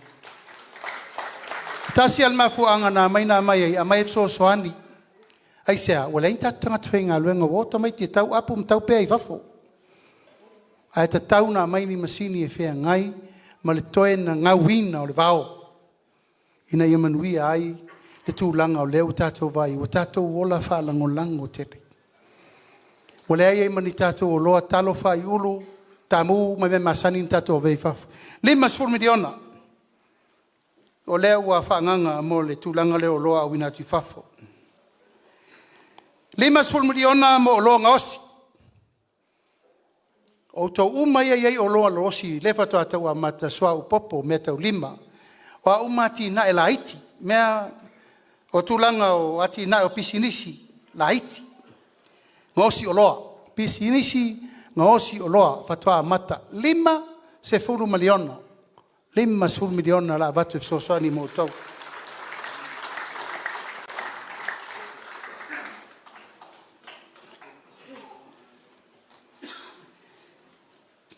E tasi lava le mafuaaga na aumai ai, aumai e fesoasoani. Aisea? Ua leai ni tatou tagata faigaluega, ua o tamaiti e tau apu ma tau pea i fafo. Ae tatau ona aumai ni masini e feagai ma le toe gagauina o le vao ina ia manuia ai le tulaga o lea ua tatou vaai i ai, ua tatou ola faalagolago tele. Ua leai ai ma ni tatou oloa, talo, fai, ulu, taamu ma mea masani ona tatou avea i fafo. $50 miliona o lea ua faaagaaga mo le tulaga lea o oloa auina atu i fafo. $50 miliona mo oloa gaosi. O outou uma ia e i ai oloa gaosi lea faatoa tau amata, suauu popo, meataulima, o a uma atinae laiti, mea o tulaga o atinae o pisinisi laiti, gaosi oloa, pisinisi gaosi oloa faatoa amata. $50 miliona, $50 miliona o le a avatu e fesoasoani mo outou.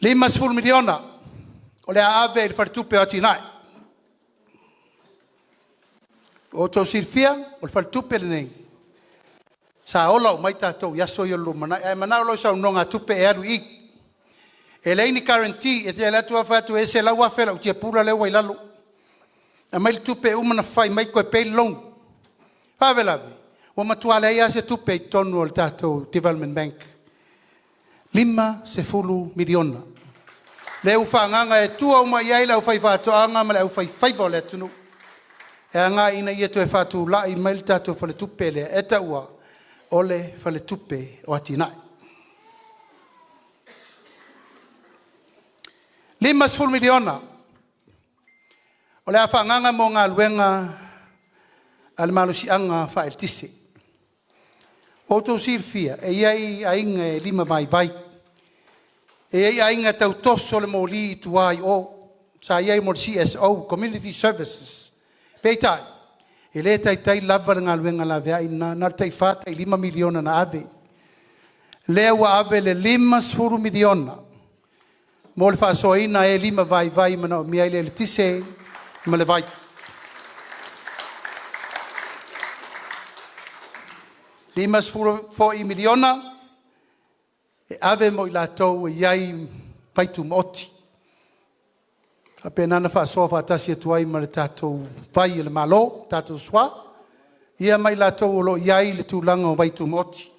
$50 miliona o le a ave i le Faletupe o Atinae. Ua outou silafia, o le faletupe lenei, sa ola uma ai tatou i aso ia o le lumanai. A e manao loa i sau nonogatupe e alu i i. E leai ni guarantee, e te alu atu lava fai atu e $100,000 lau tiapula lea ua i lalo, aumai le tupe e uma ona fai mai toe pay le loan. O le faalavelave, ua matua leai lava se tupe i totonu o le tatou Development Bank. $50 miliona lea ua faaagaaga e tua uma i ai le aufaifaatoaga ma le aufaifaiva o le atunuu e agai ina ia toe faatulai mai le tatou faletupe lea e taua o le Faletupe o Atinae. $50 miliona o le a faaagaaga mo galuega a le Malosiaga Faa-Eletise. Ua outou silafia e i ai aiga e limavaivai, e i ai aiga e tau toso le moli i tua i o, sa i ai mo le CSO, Community Services. Peitai, e le taitai lava le galuega laveai lena, na o le tai $4 tai $5 miliona na ave. Lea ua ave le $50 miliona mo le faasoaina o e limavaivai e manaomia ai le eletise ma le vai. $50 foi miliona e ave mo i latou e i ai vaitumaoti. E faapena ona faasoa faatasi atu ai ma le tatou vai a le Malo, le tatou SWA, ia ma i latou o lo o i ai le tulaga o vaitumaoti.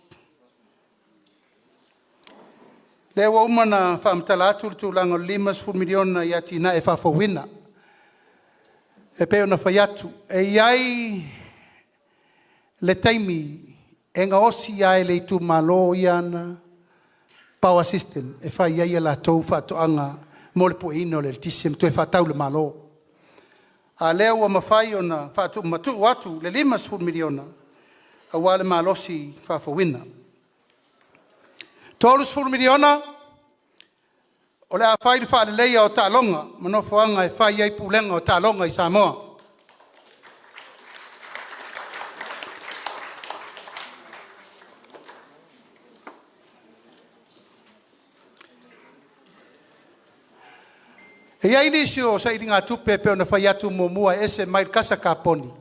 O lea ua uma ona faamatala atu le tulaga o le $50 miliona i atinae faafouina. E pei ona fai atu, e i ai le taimi e gaosi lava e le itumalo ia ana power system e fai ai a latou faatoaga mo le pueina o le eletise ma toe faatau i le Malo. A lea ua mafai ona faamatuu atu le $50 miliona aua le malosi faafouina. $30 miliona o le a fai le faaleleia o taaloga ma nofoaga e fai ai pulega o taaloga i Samoa. E i ai nisi o sailigatupe e pei ona fai atu muamua e ese mai le kasa kaponi,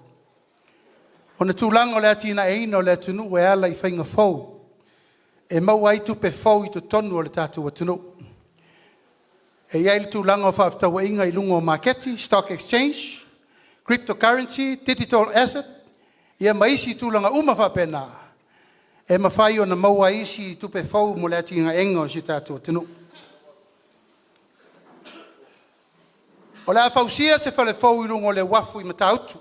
ona o tulaga o le atinaeina o le atunuu e ala i faiga fou e maua ai tupe fou i totonu o le tatou atunuu. E i ai le tulaga o fefaatauaiga i luga o maketi, stock exchange, crypto currency, digital asset ia ma isi tulaga uma faapena, e mafai ona maua ai isi tupe fou mo le atinaeina o si o tatou atunuu. O le a fausia se fale fou i luga o le uafu i Matautu,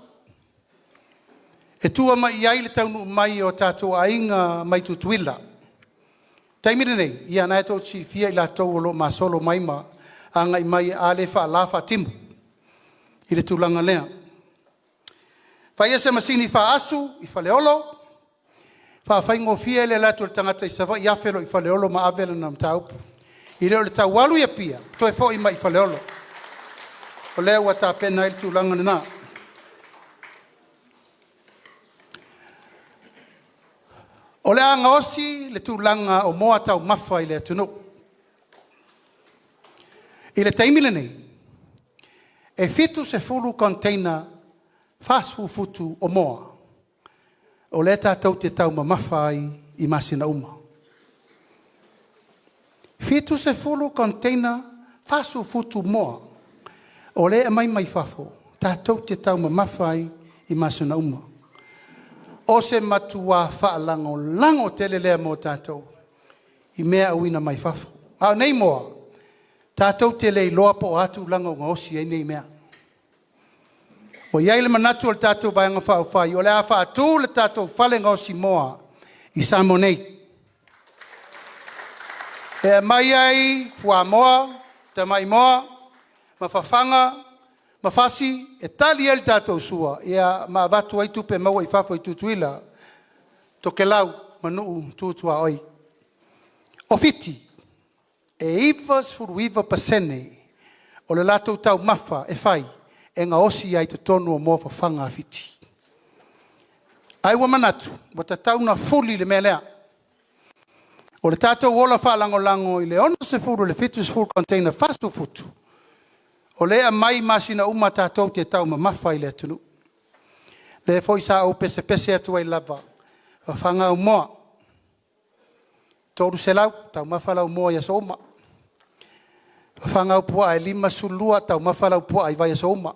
e tua mai i ai le taunuu mai o tatou aiga mai Tutuila. O le taimi lenei, o lena tou te silafia i latou o lo o masolo mai ma agai mai, a le faala, faatimu i le tulaga lea. Faia se masini faaasu i Faleolo, faafaigofie ai le alu atu o le tagata i Savaii afe loa i Faleolo ma ave lana mataupu. I lo le tau alu i Apia toe foi mai i Faleolo. O lea ua tapena ai le tulaga lena. O le a gaosi le tulaga o moa taumafa i le atunuu. I le taimi lenei, e 70 container 40 futu o moa o lea tatou te taumamafa ai i masina uma. E 70 container 40 futu moa o lea e aumai mai fafo tatou te taumamafa ai i masina uma. O se matua faalagolago tele lea mo tatou i mea auina mai fafo. A o nei moa tatou te le iloa po o a tulaga ua gaosi ai nei mea. Ua i ai le manatu o le tatou Vaega Faaupufai o le a faatu le tatou fale gaosimoa i Samoa nei, e aumai ai fuamoa, tamaimoa ma fafaga ma fasi e tali ai le tatou sua ma avatu ai tupe maua i fafo i Tutuila, Tokelau ma nuu tu tuaoi. O Fiti e 99% o le latou taumafa e fai e gaosi lava i totonu o moa fafaga a Fiti. Ae ua manatu ua tatau ona fuli le mea lea. O le tatou ola faalagolago i le 60 i le 70 container 40 futu, o lea e aumai masina uma tatou te taumamafa ai i le atunuu. O lea foi sa ou pesepese atu ai lava, fafaga au moa, 300 taumafa lau moa i aso uma. Fafaga au puaa e 52 taumafa lau puaa i vaiaso uma.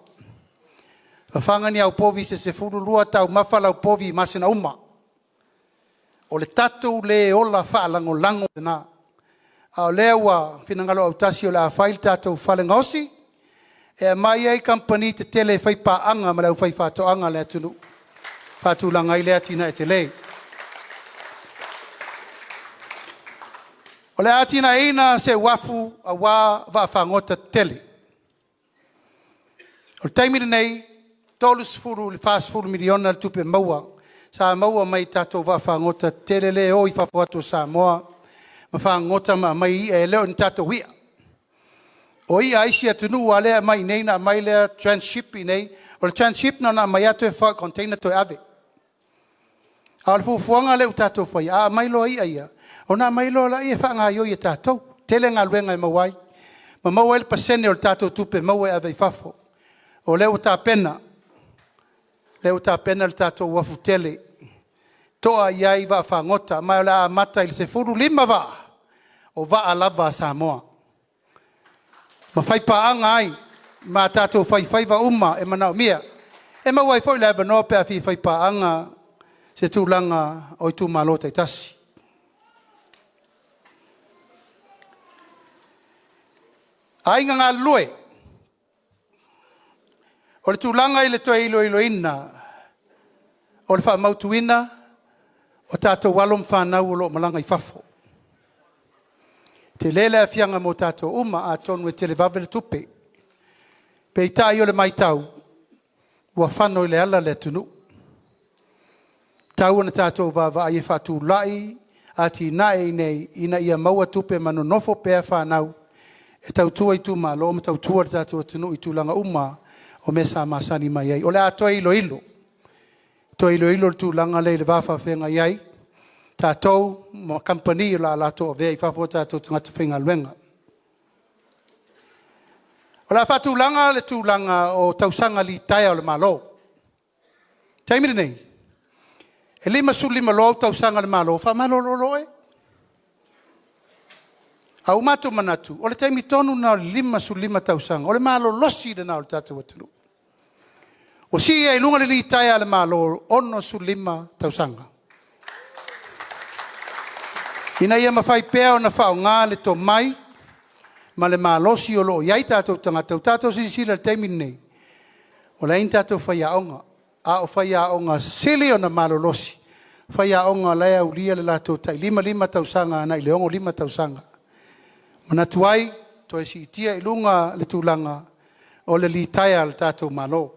Fafaga ni au povi se 12 taumafa lau povi i masina uma. O le tatou le ola faalagolago lena, a o lea ua finagalo autasi o le a fai le tatou fale gaosi e aumai ai kamupani tetele e faipaaga ma le aufaifaatoaga a le atunuu e faatulaga ai lea atinae tele. O le a atinaeina se uafu aua vaafagota tetele. O le taimi lenei, e $30 i le $40 miliona le tupe maua sa maua mai tatou vaafagota tetele lea e o i fafo atu o Samoa ma fagogota ma aumai ia, e le o ni tatou ia. O ia a isi atunuu a lea e aumai i inei ona aumai lea tranship i inei. O le tranship na ona aumai lava toe fafao i container toe ave. A o le fuafuaga lea ua tatou faia, a aumai loa ia ia, ona aumai loa lea e faagaoioi e tatou. Tele galuega e maua ai ma maua ai le pasene o le tatou tupe maua e ave i fafo. O lea ua tapena, lea ua tapena le tatou uafu tele e toa i ai vaafagota, ma o le a amata i le 15 vaa, o vaa lava a Samoa ma faipaaga ai ma tatou faifaiva uma e manaomia. E maua ai foi le avanoa pe a fia faipaaga se tulaga o itumalo taitasi. Aiga galulue, o le tulaga i le toe iloiloina o le faamautuina o tatou alo ma fanau o lo o malaga i fafo. E tele le aafiaga mo tatou uma, atonu e televave le tupe. Peitai o le matau, Ua fano i le ala le atunuu. E tatau ona tatou vaavaai e faatulai atinae i inei ina ia maua tupe ma nonofo pea fanau e tautua itumalo ma tautua le tatou atunuu i tulaga uma o mea sa masani mai ai. O le a toe iloilo, toe iloilo le tulaga lea i le va faafeagai ai tatou ma kamupani o le a latou avea i fafo o tatou tagata faigaluega. O le a faatulaga le tulaga o tausaga litaea o le Malo. O le taimi lenei, e 55 loa ou tausaga i le Malo, faamalolo loa oe. Ae ua matou manatu, o le taimi tonu lena o le 55 tausaga, o le malolosi lena o le tatou atunuu. Ua sii ai i luga le litaea a le Malo, 65 tausaga, ina ia mafai pea ona faaaoga le tomai ma le malosi o lo o i ai tatou tagata. Ua tatou silasila i le taimi lenei, ua leai ni tatou faiaoga, a o faiaoga sili ona malolosi, o faiaoga o la e aulia le latou tai 55 tausaga agai le 65 tausaga. E manatu ai, toe siitia i luga le tulaga o le litaea a le tatou Malo.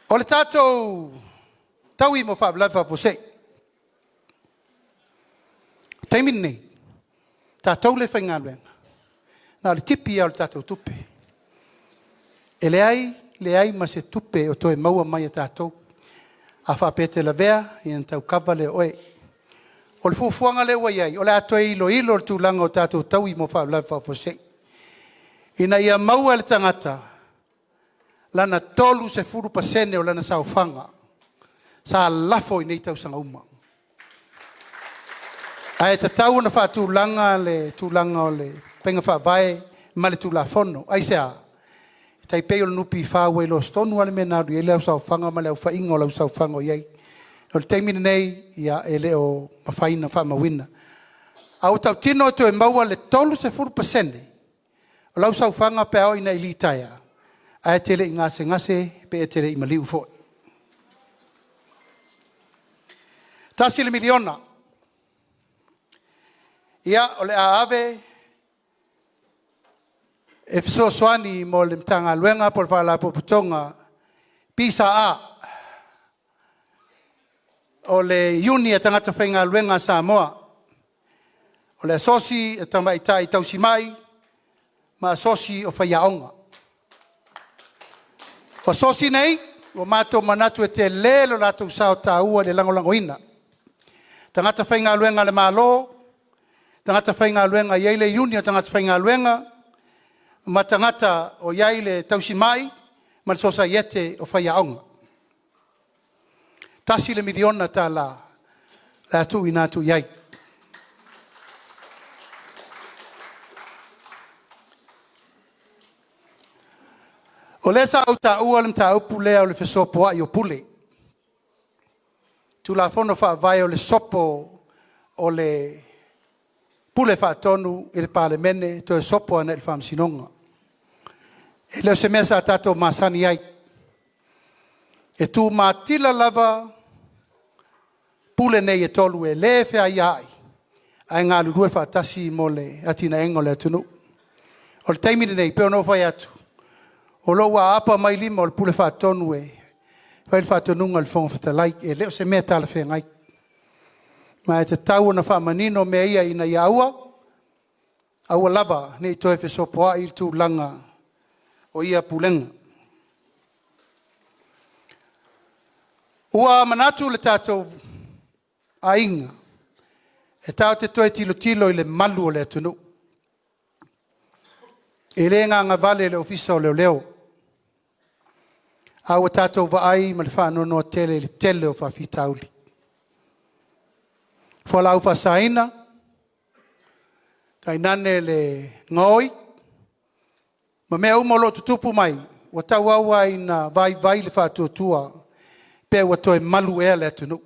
O le tatou taui mo faalavelave faafuasei. O le taimi lenei, o tatou lea e faigaluega, na o le tipi lava o le tatou tupe. E leai, leai ma se tupe o toe maua mai ia tatou. A faapea e te lavea, ia ona tau kava lea o oe. O le fuafuaga lea ua i ai, o le a toe iloilo le tulaga o tatou taui mo faalavelave faafuasei, ina ia maua e le tagata lana 30% o lana saofaga sa lafo i nei tausaga uma. Ae tatau ona faatulaga le tulaga o le faiga faavae ma le Tulafono. Aisea? E tai pei o le NPF ua iloa tonu lava le mea na alu i ai lau saofaga ma le aofaiga o lau saofaga o i ai. O le taimi lenei, e le o mafai ona faamauina. Ae ua tautino e toe maua le 30% o lau saofaga pe a oo ina e litaea ae e te le i gasegase pe e te le i maliu foi. $1 miliona. Ia, o le a ave e fesoasoani mo le Matagaluega po o le Faalapotopotoga PSA, o le Iuni a Tagata Faigaluega a Samoa, o le Asosi a Tamaitai Tausimai ma Asosi o Faiaoga. O asosi nei, ua matou manatu e tele lo latou sao taua i le lagolagoina. Tagata faigaluega a le Malo, tagata faigaluega e i ai le iuni a tagata faigaluega ma tagata o i ai le tausimai ma le sosaiete o faiaoga. $1 miliona o le a tuuina atu i ai. O lea sa ou taua le mataupu lea o le fesopoai o Pule, Tulafono Faavae o le sopo o le Pule Faatonu i le Palemene toe sopo agai i le Faamasinoga. E le o se mea sa tatou masani ai. E tumatila lava pule nei e tolu e le feaiaai ae galulue faatasi mo le atinaeina o le atunuu. O le taimi lenei e pei ona ou fai atu, o lo o ua aapa mai lima o le Pule Faatonu e fai le faatonuga a le Fofoga Fetalai. E le o se mea talafeagai. Ma e tatau ona faamanino mea ia ina ia aua, aua lava ne i toe fesopoai le tulaga o ia Pulega. Ua manatu le tatou aiga, e tatou te toe tilotilo i le malu o le atunuu. E le gagavale i le Ofisa o Leoleo, a ua tatou vaai ma le faanoanoa tele i le tele o faafitauli. O fualaau faasaina, tainane le gaoi ma mea uma o lo o tutupu mai, ua tauau lava ina vaivai le faatuatua pe ua toe malu ea le atunuu.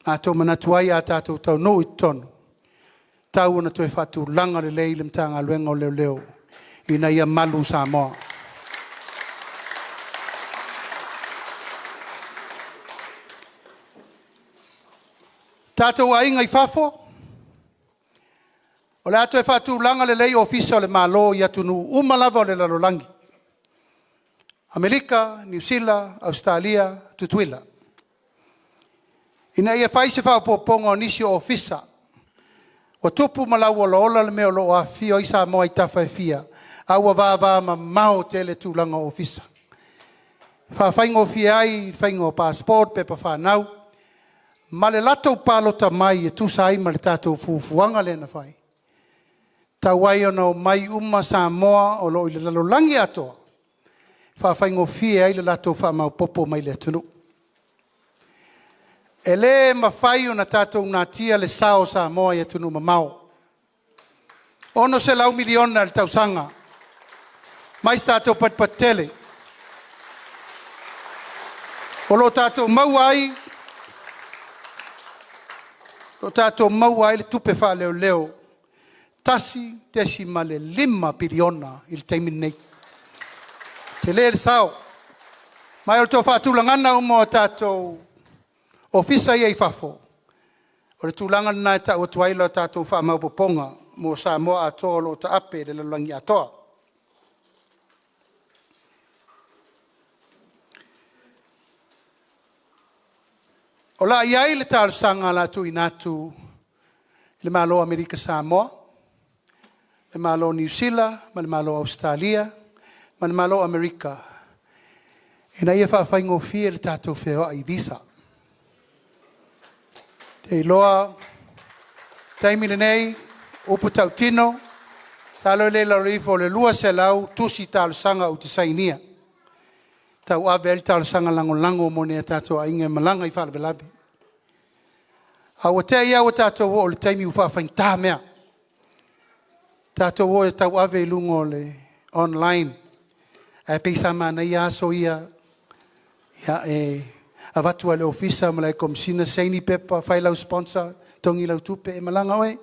Matou te manatu ai a tatou taunuu i totonu, e tatau ona toe faatulaga lelei le Matagaluega o Leoleo ina ia malu Samoa. Tatou aiga i fafo, O le a toe faatulaga lelei Ofisa o le Malo i atunuu uma lava o le lalolagi, Amerika, Niu Sila, Ausetalia, Tutuila, ina ia fai se faaopoopoga o nisi o Ofisa. Ua tupu ma lauolaola le mea o lo o afifio ai Samoa i tafa e fia, a ua vavamamao tele tulaga o Ofisa. E faafaigofie ai le faiga o passport, o pepa fanau ma le latou palota mai e tusa ai ma le tatou fuafuaga lea na fai, e tatau ai ona omai uma Samoa o lo o i le lalolagi atoa, e faafaigofie ai le latou faamaopoopo mai i le atunuu. E le mafai ona tatou natia le sao o Samoa i atunuu mamao. E $600 miliona i le tausaga mai se tatou patupatu tele. O lo o tatou maua ai le tupe faaleoleo $1.5 piliona i le taimi lenei. E tele le sao, ma o le toe faatulagaga uma o tatou ofisa ia i fafo, o le tulaga lena e tau atu ai le tatou faamaopoopoga mo Samoa atoa o lo o taape i le lalolagi atoa. O le a i ai le talosaga o le a tuuina atu i le Malo o Amerika Samoa, le Malo o Niu Sila ma le Malo o Ausetalia ma le Malo o Amerika ina ia faafaigofie le tatou feoai i visa. Ou te iloa o le taimi lenei, o upu tautino, masalo e le i lalo ifo o le 200 tusi talosaga ou te sainia, e tauave ai le talosaga lagolago mo nai o tatou aiga e malaga i faalavelave. Ae ua te i lava ua tatou oo i le taimi ua faafaigata mea, tatou o e tauave i luga o le online. Ae pei sa manaia aso ia e avatu lava i le ofisa ma le Komesina saini pepa, fai lau sponsor, totogi lau tupe e malaga oe.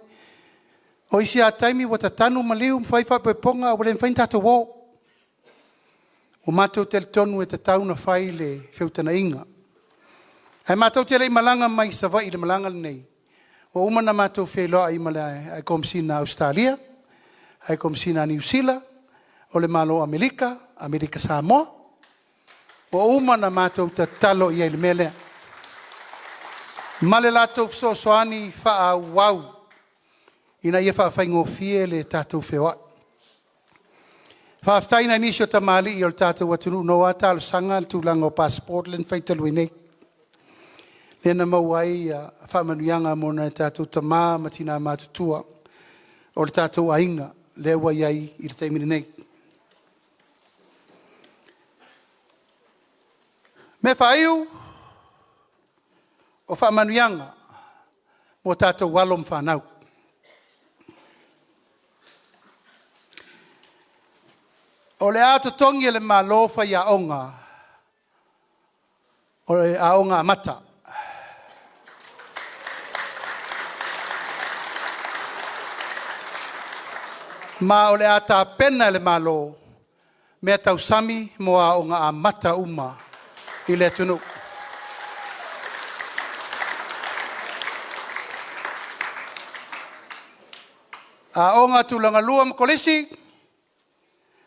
O isi lava taimi ua tatanu maliu ma fai faaipoipoga ae ua le mafai ona tatou o. Ua matou talitonu e tatau ona fai le feutagaiga. Ae matou te le i malaga mai Savaii i le malaga lenei, ua uma ona matou feiloai ma le High Komesina o Ausetalia, High Komesina o Niu Sila, o le Malo o Amerika, Amerika Samoa, ua uma ona matou tatalo i ai i le mea lea, ma le latou fesoasoani faaauau ina ia faafaigofie le tatou feoai. Faafetai i nai nisi o tamalii o le tatou atunuu na o a talosaga le tulaga o passport lea na fai talu ai nei, lea na maua ai faamanuiaga mo nai o tatou tama ma tina matutua o le tatou aiga lea ua i ai i le taimi lenei. O mea faaiu, o faamanuiaga mo tatou alo ma fanau. O le a totogi e le Malo faiaoga o le Aoga Amata. Ma o le a tapena e le Malo meatausami mo aoga amata uma i le atunuu. Aoga Tulagalua ma Kolisi,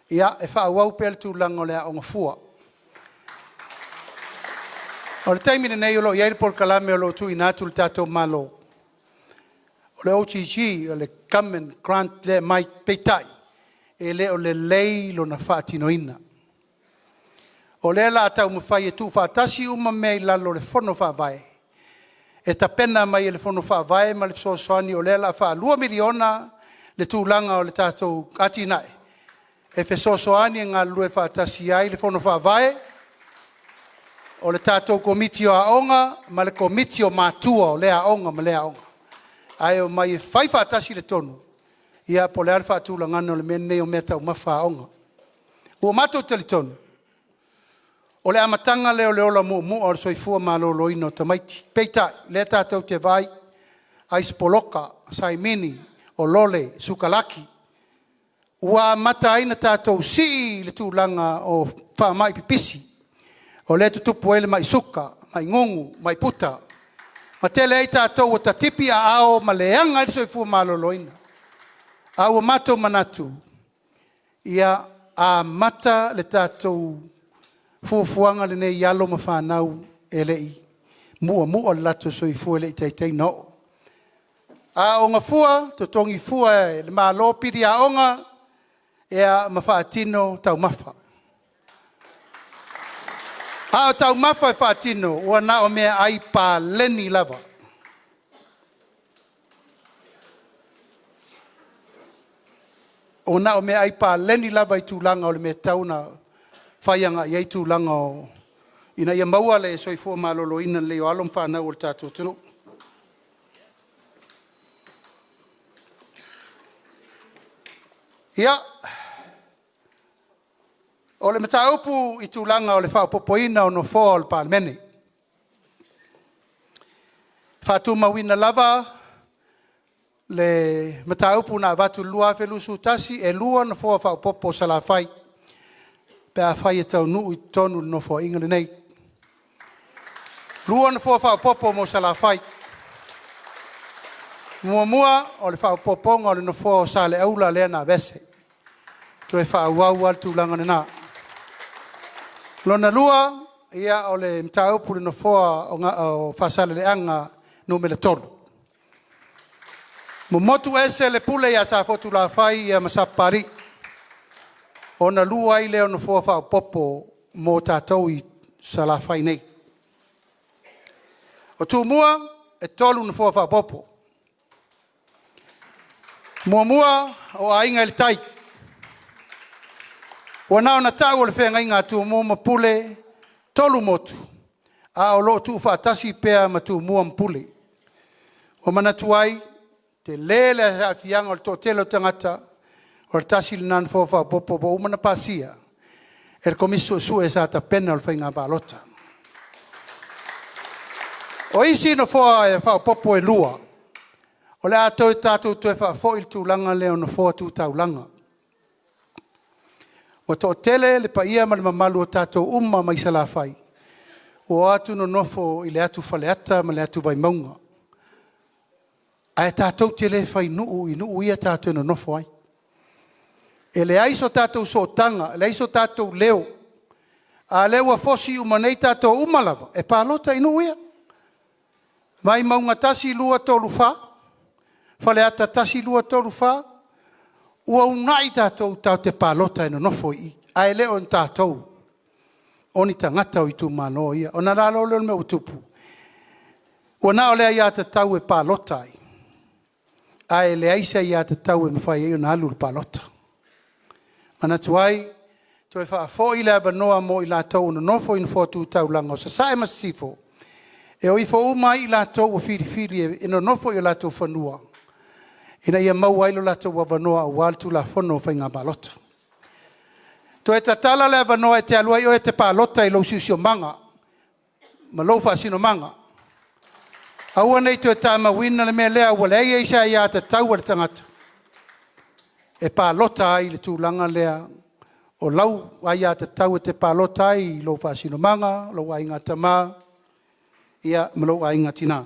ia e faaauau pea le tulaga o le aoga fua. O le taimi lenei o lo o i ai le polokalame o lo o tuuina atu e le tatou Malo, o le OGG o le Government Grant lea e aumai, peitai, e le o lelei lona faatinoina. O lea o le a taumafai e tuufaatasi uma mea i lalo o le Fono Faavae, e tapena mai e le Fono Faavae ma le fesoasoani o lea o le a faa-$2 miliona le tulaga o le tatou atinae, e fesoasoani e galulue faatasi ai le Fono Faavae, o le tatou Komiti o Aoga ma le Komiti o Matua o lea aoga ma lea aoga, ae omai e fai faatasi le tonu po o le a le faatulagaga o le mea lenei o meataumafa a aoga. Ua matou talitonu, o le amataga lea o le ola muamua o le soifua maloloina o tamaiti. Peitai, o lea tatou te vaai, aisepoloka, saimini, o lole, sukalaki, ua amata ai ona tatou sii le tulaga o faamai pipisi, o lea e tutupu ai le mai suka, mai gugu, mai puta, ma tele ai tatou ua tatipi aao ma leaga ai le soifua maloloina. A ua matou manatu, ia amata le tatou fuafuaga lenei i alo ma fanau e le i muamua lo latou soifua, e le i taitai ona oo. A oo gafua, totogi fua e le Malo pili aoga ma faatino taumafa. A o taumafa e faatino, ua na o meaai paleni lava. Ua na o meaai paleni lava i tulaga o le mea e tatau ona fai agai i ai tulaga ina ia maua le soifua maloloina lelei o alo ma fanau a le tatou atunuu. Ia, o le mataupu i tulaga o le faaopoopoina o Nofoa o le Palemene. E faatumauina lava le mataupu na avatu i le 2021, e 2 Nofoa faaopoopo o Salafai pe afai e taunuu i totonu o le Nofoaiga lenei. E 2 Nofoa faaopoopo mo Salafai. Muamua, o le faaopoopoga o le nofoa o Saleaula lea na aveese, toe faaauau lava le tulaga lena. Lona lua, o le mataupu i le nofoa o Faasaleleaga Nu.3. Momotu ese le pule ia Safotulafai ma Sapapalii, ona 2 ai lea o Nofoa faaopoopo mo tatou i Salafai nei. O Tumua, e 3 Nofoa faaopoopo. Muamua, o Aiga i le Tai. Ua na ona tau o le feagaiga a Tumua ma Pule, e 3 motu, ae o lo o tuufaatasi pea ma Tumua ma Pule. Ua manatu ai, tele le aafiaga o le toatele o tagata, o le tasi lena nofoa faaopoopo ua uma ona pasia e le Komisi Suesue sa tapena le faiga palota. O isi nofoa faaopoopo e 2, o le a tatou toe faafoi i le tulaga lea o nofoa tu taulaga. Ua toatele le paia ma le mamalu o tatou uma mai Salafai ua o atu nonofo i le atu Faleata ma le atu Vaimauga, ae tatou te le fai nuu i nuu ia tatou te nonofo ai. E leai so tatou sootaga, leai so tatou leo, a o lea ua fosi uma nei tatou uma lava e palota i nuu ia. Vaimauga 1, 2, 3, 4, Faleata 1, 2, 3, 4, ua uunai tatou tatou te palota e nonofo i i, ae le o tatou o ni tagata o itumalo ia. Ona i ai lea o le mea ua tupu, ua na o le aiatatau e palota ai, ae leai se aiatatau e mafai ai ona alu i le palota. E manatu ai, toe faafoi le avanoa mo i latou o nonofo i nofoa tu taulaga o Sasae ma Sisifo, e o ifo uma ai i latou ua filifili e nonofo i o latou fanua, ina ia maua ai lo latou avanoa aua le Tulafono o Faiga Palota. Toe tatala le avanoa e te alu ai oe e te palota i lou siosiomaga ma lou faasinomaga. Aua ne i toe tamauina le mea lea ua leai ai se aiatatau a le tagata e palota ai i le tulaga lea o lau aiatatau e te palota ai i lou faasinomaga, lou aiga tama, ma lou aiga tina.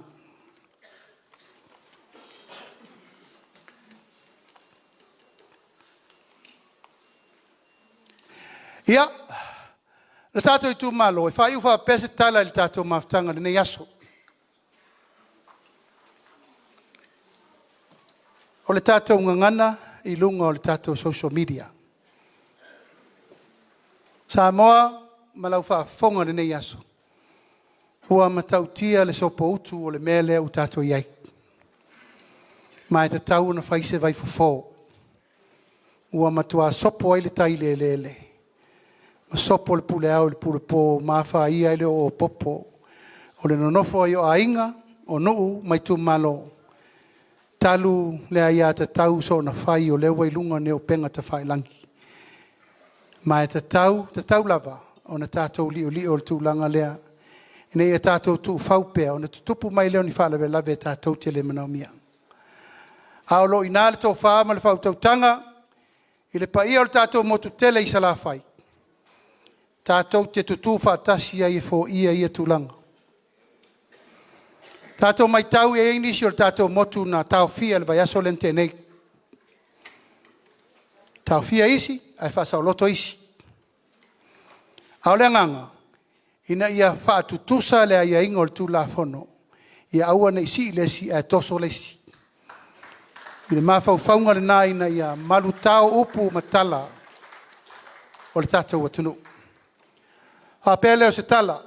Ia, le tatou itumalo, e faaiu faapea se tala i le tatou mafutaga i lenei aso. O le tatou gagana i luga o le tatou social media. Samoa ma lau faafofoga i lenei aso, ua matautia le sopoutu o le mea lea ua tatou i ai, ma e tatau ona fai se vaifofo. Ua matua sopo ai le tai i le eleele ma sopo le pule ao i le pule po ma afaia ai le oo a popo o le nonofo ai o aiga, o nuu ma itumalo, talu le aiatatau soona fai o lea ua i luga nei o upega tafailagi. Ma e tatau, tatau lava ona tatou liolio i le tulaga lea ina ia tatou tuufau pea ona tutupu mai lea o ni faalavelave tatou te le manaomia. A o lo o i ina le tofa ma le faautautaga i le paia o le tatou motu tele i Salafai, tatou te tutu faatasi ai e foia ia tulaga. Tatou matau e i ai nisi o le tatou motu na taofia i le vaiaso lea na tea nei. Taofia isi ae faasaoloto isi. A o le agaga, ina ia faatutusa le aiaiga o le Tulafono, ia aua ne i sii le isi ae toso le isi. I le mafaufauga lena ina ia malutao upu ma tala o le tatou atunuu. Ona faapea lea o se tala,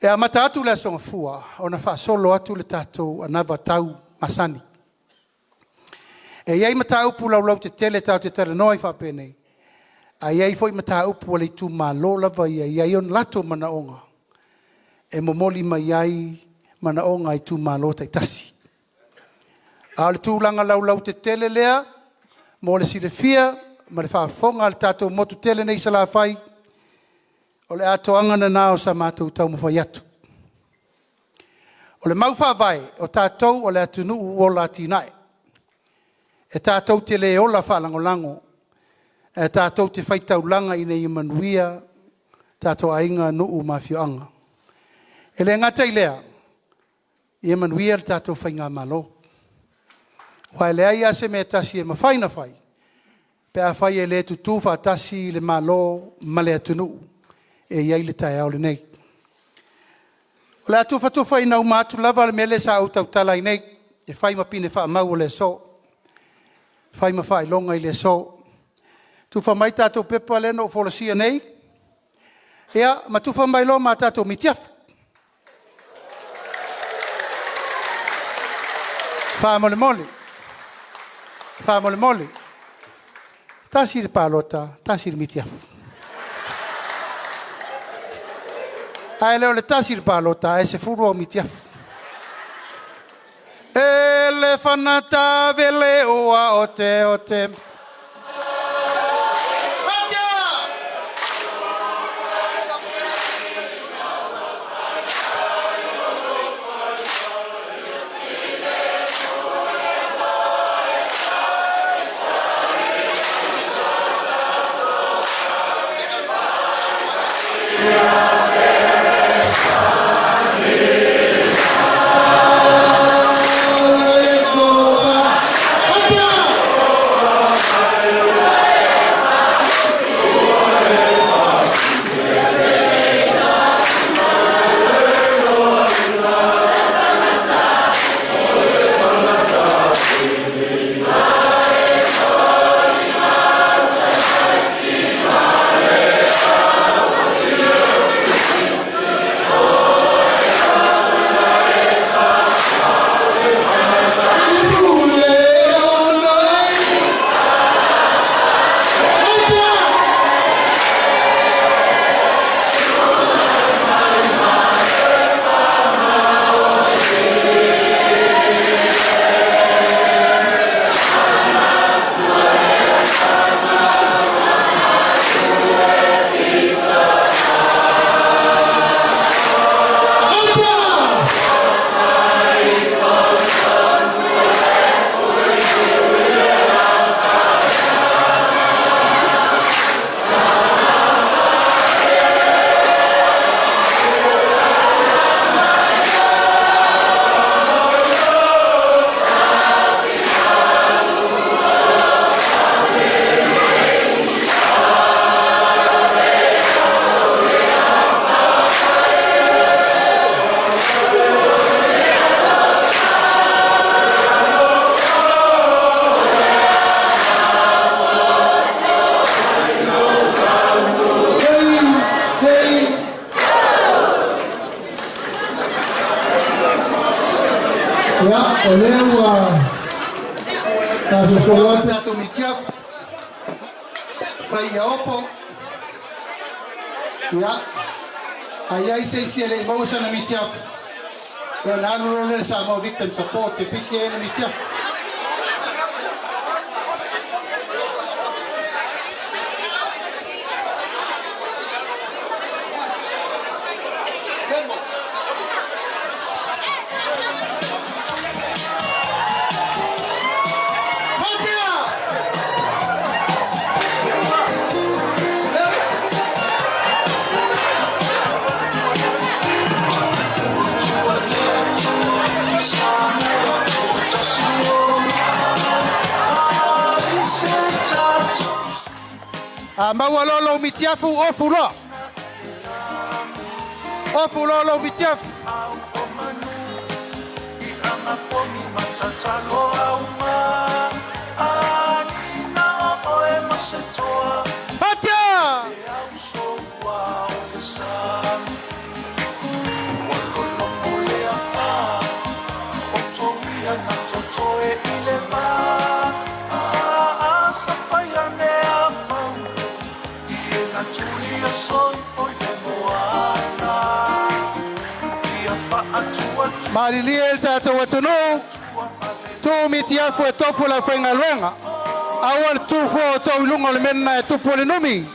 e amata atu le Aso Gafua ona faasolo atu le tatou anavatau masani. E i ai mataupu laulautetele tatou te talanoa ai faapenei, ae i ai foi mataupu a le itumalo lava ia e i ai ona latou manaoga e momoli mai ai manaoga a itumalo taitasi. A o le tulaga laulautetele lea mo le silafia ma le faafofoga a le tatou motu tele nei i Salafai, o le atoaga lena o sa matou taumafai atu. O le mau faavae, o tatou o le atunuu ola atinae. E tatou te le ola faalagolago, ae tatou te faitaulaga ina ia manuia tatou aiga, nuu ma afioaga. E le gata i lea, ia manuia le tatou Faigamalo. Aua e leai lava se mea e tasi e mafai ona fai, pe afai e le tutu faatasi le Malo ma le atunuu e i ai le taeao lenei. O le a tufatufaina uma atu lava le mea lea sa ou tautala ai nei, e fai ma pine faamau o le aso, fai ma faailoga i le aso. Tufa mai tatou pepa lea na ou folasia nei, ma tufa mai loa ma tatou mitiafu. Faamolemole, faamolemole, tasi le palota tasi le mitiafu. Ae le o le tasi le palota ae 10 au mitiafu. E le fana taavele ua oteote Ia, o lea ua tatou atu tatou mitiafu, fai ia opo. Ia, a i ai se isi e le i maua sana mitiafu, ia ona alu loa lea i le Samoa Victim Support e piki ai ana mitiafu. A maua loa lou mitiafu, ofu loa. Ofu loa lou mitiafu. Atia! Malilie le tatou atunuu, tuu mitiafu e tofu le aufaigaluega. Aua le tu fua o tou i luga o le mea lena e tupu o le numi.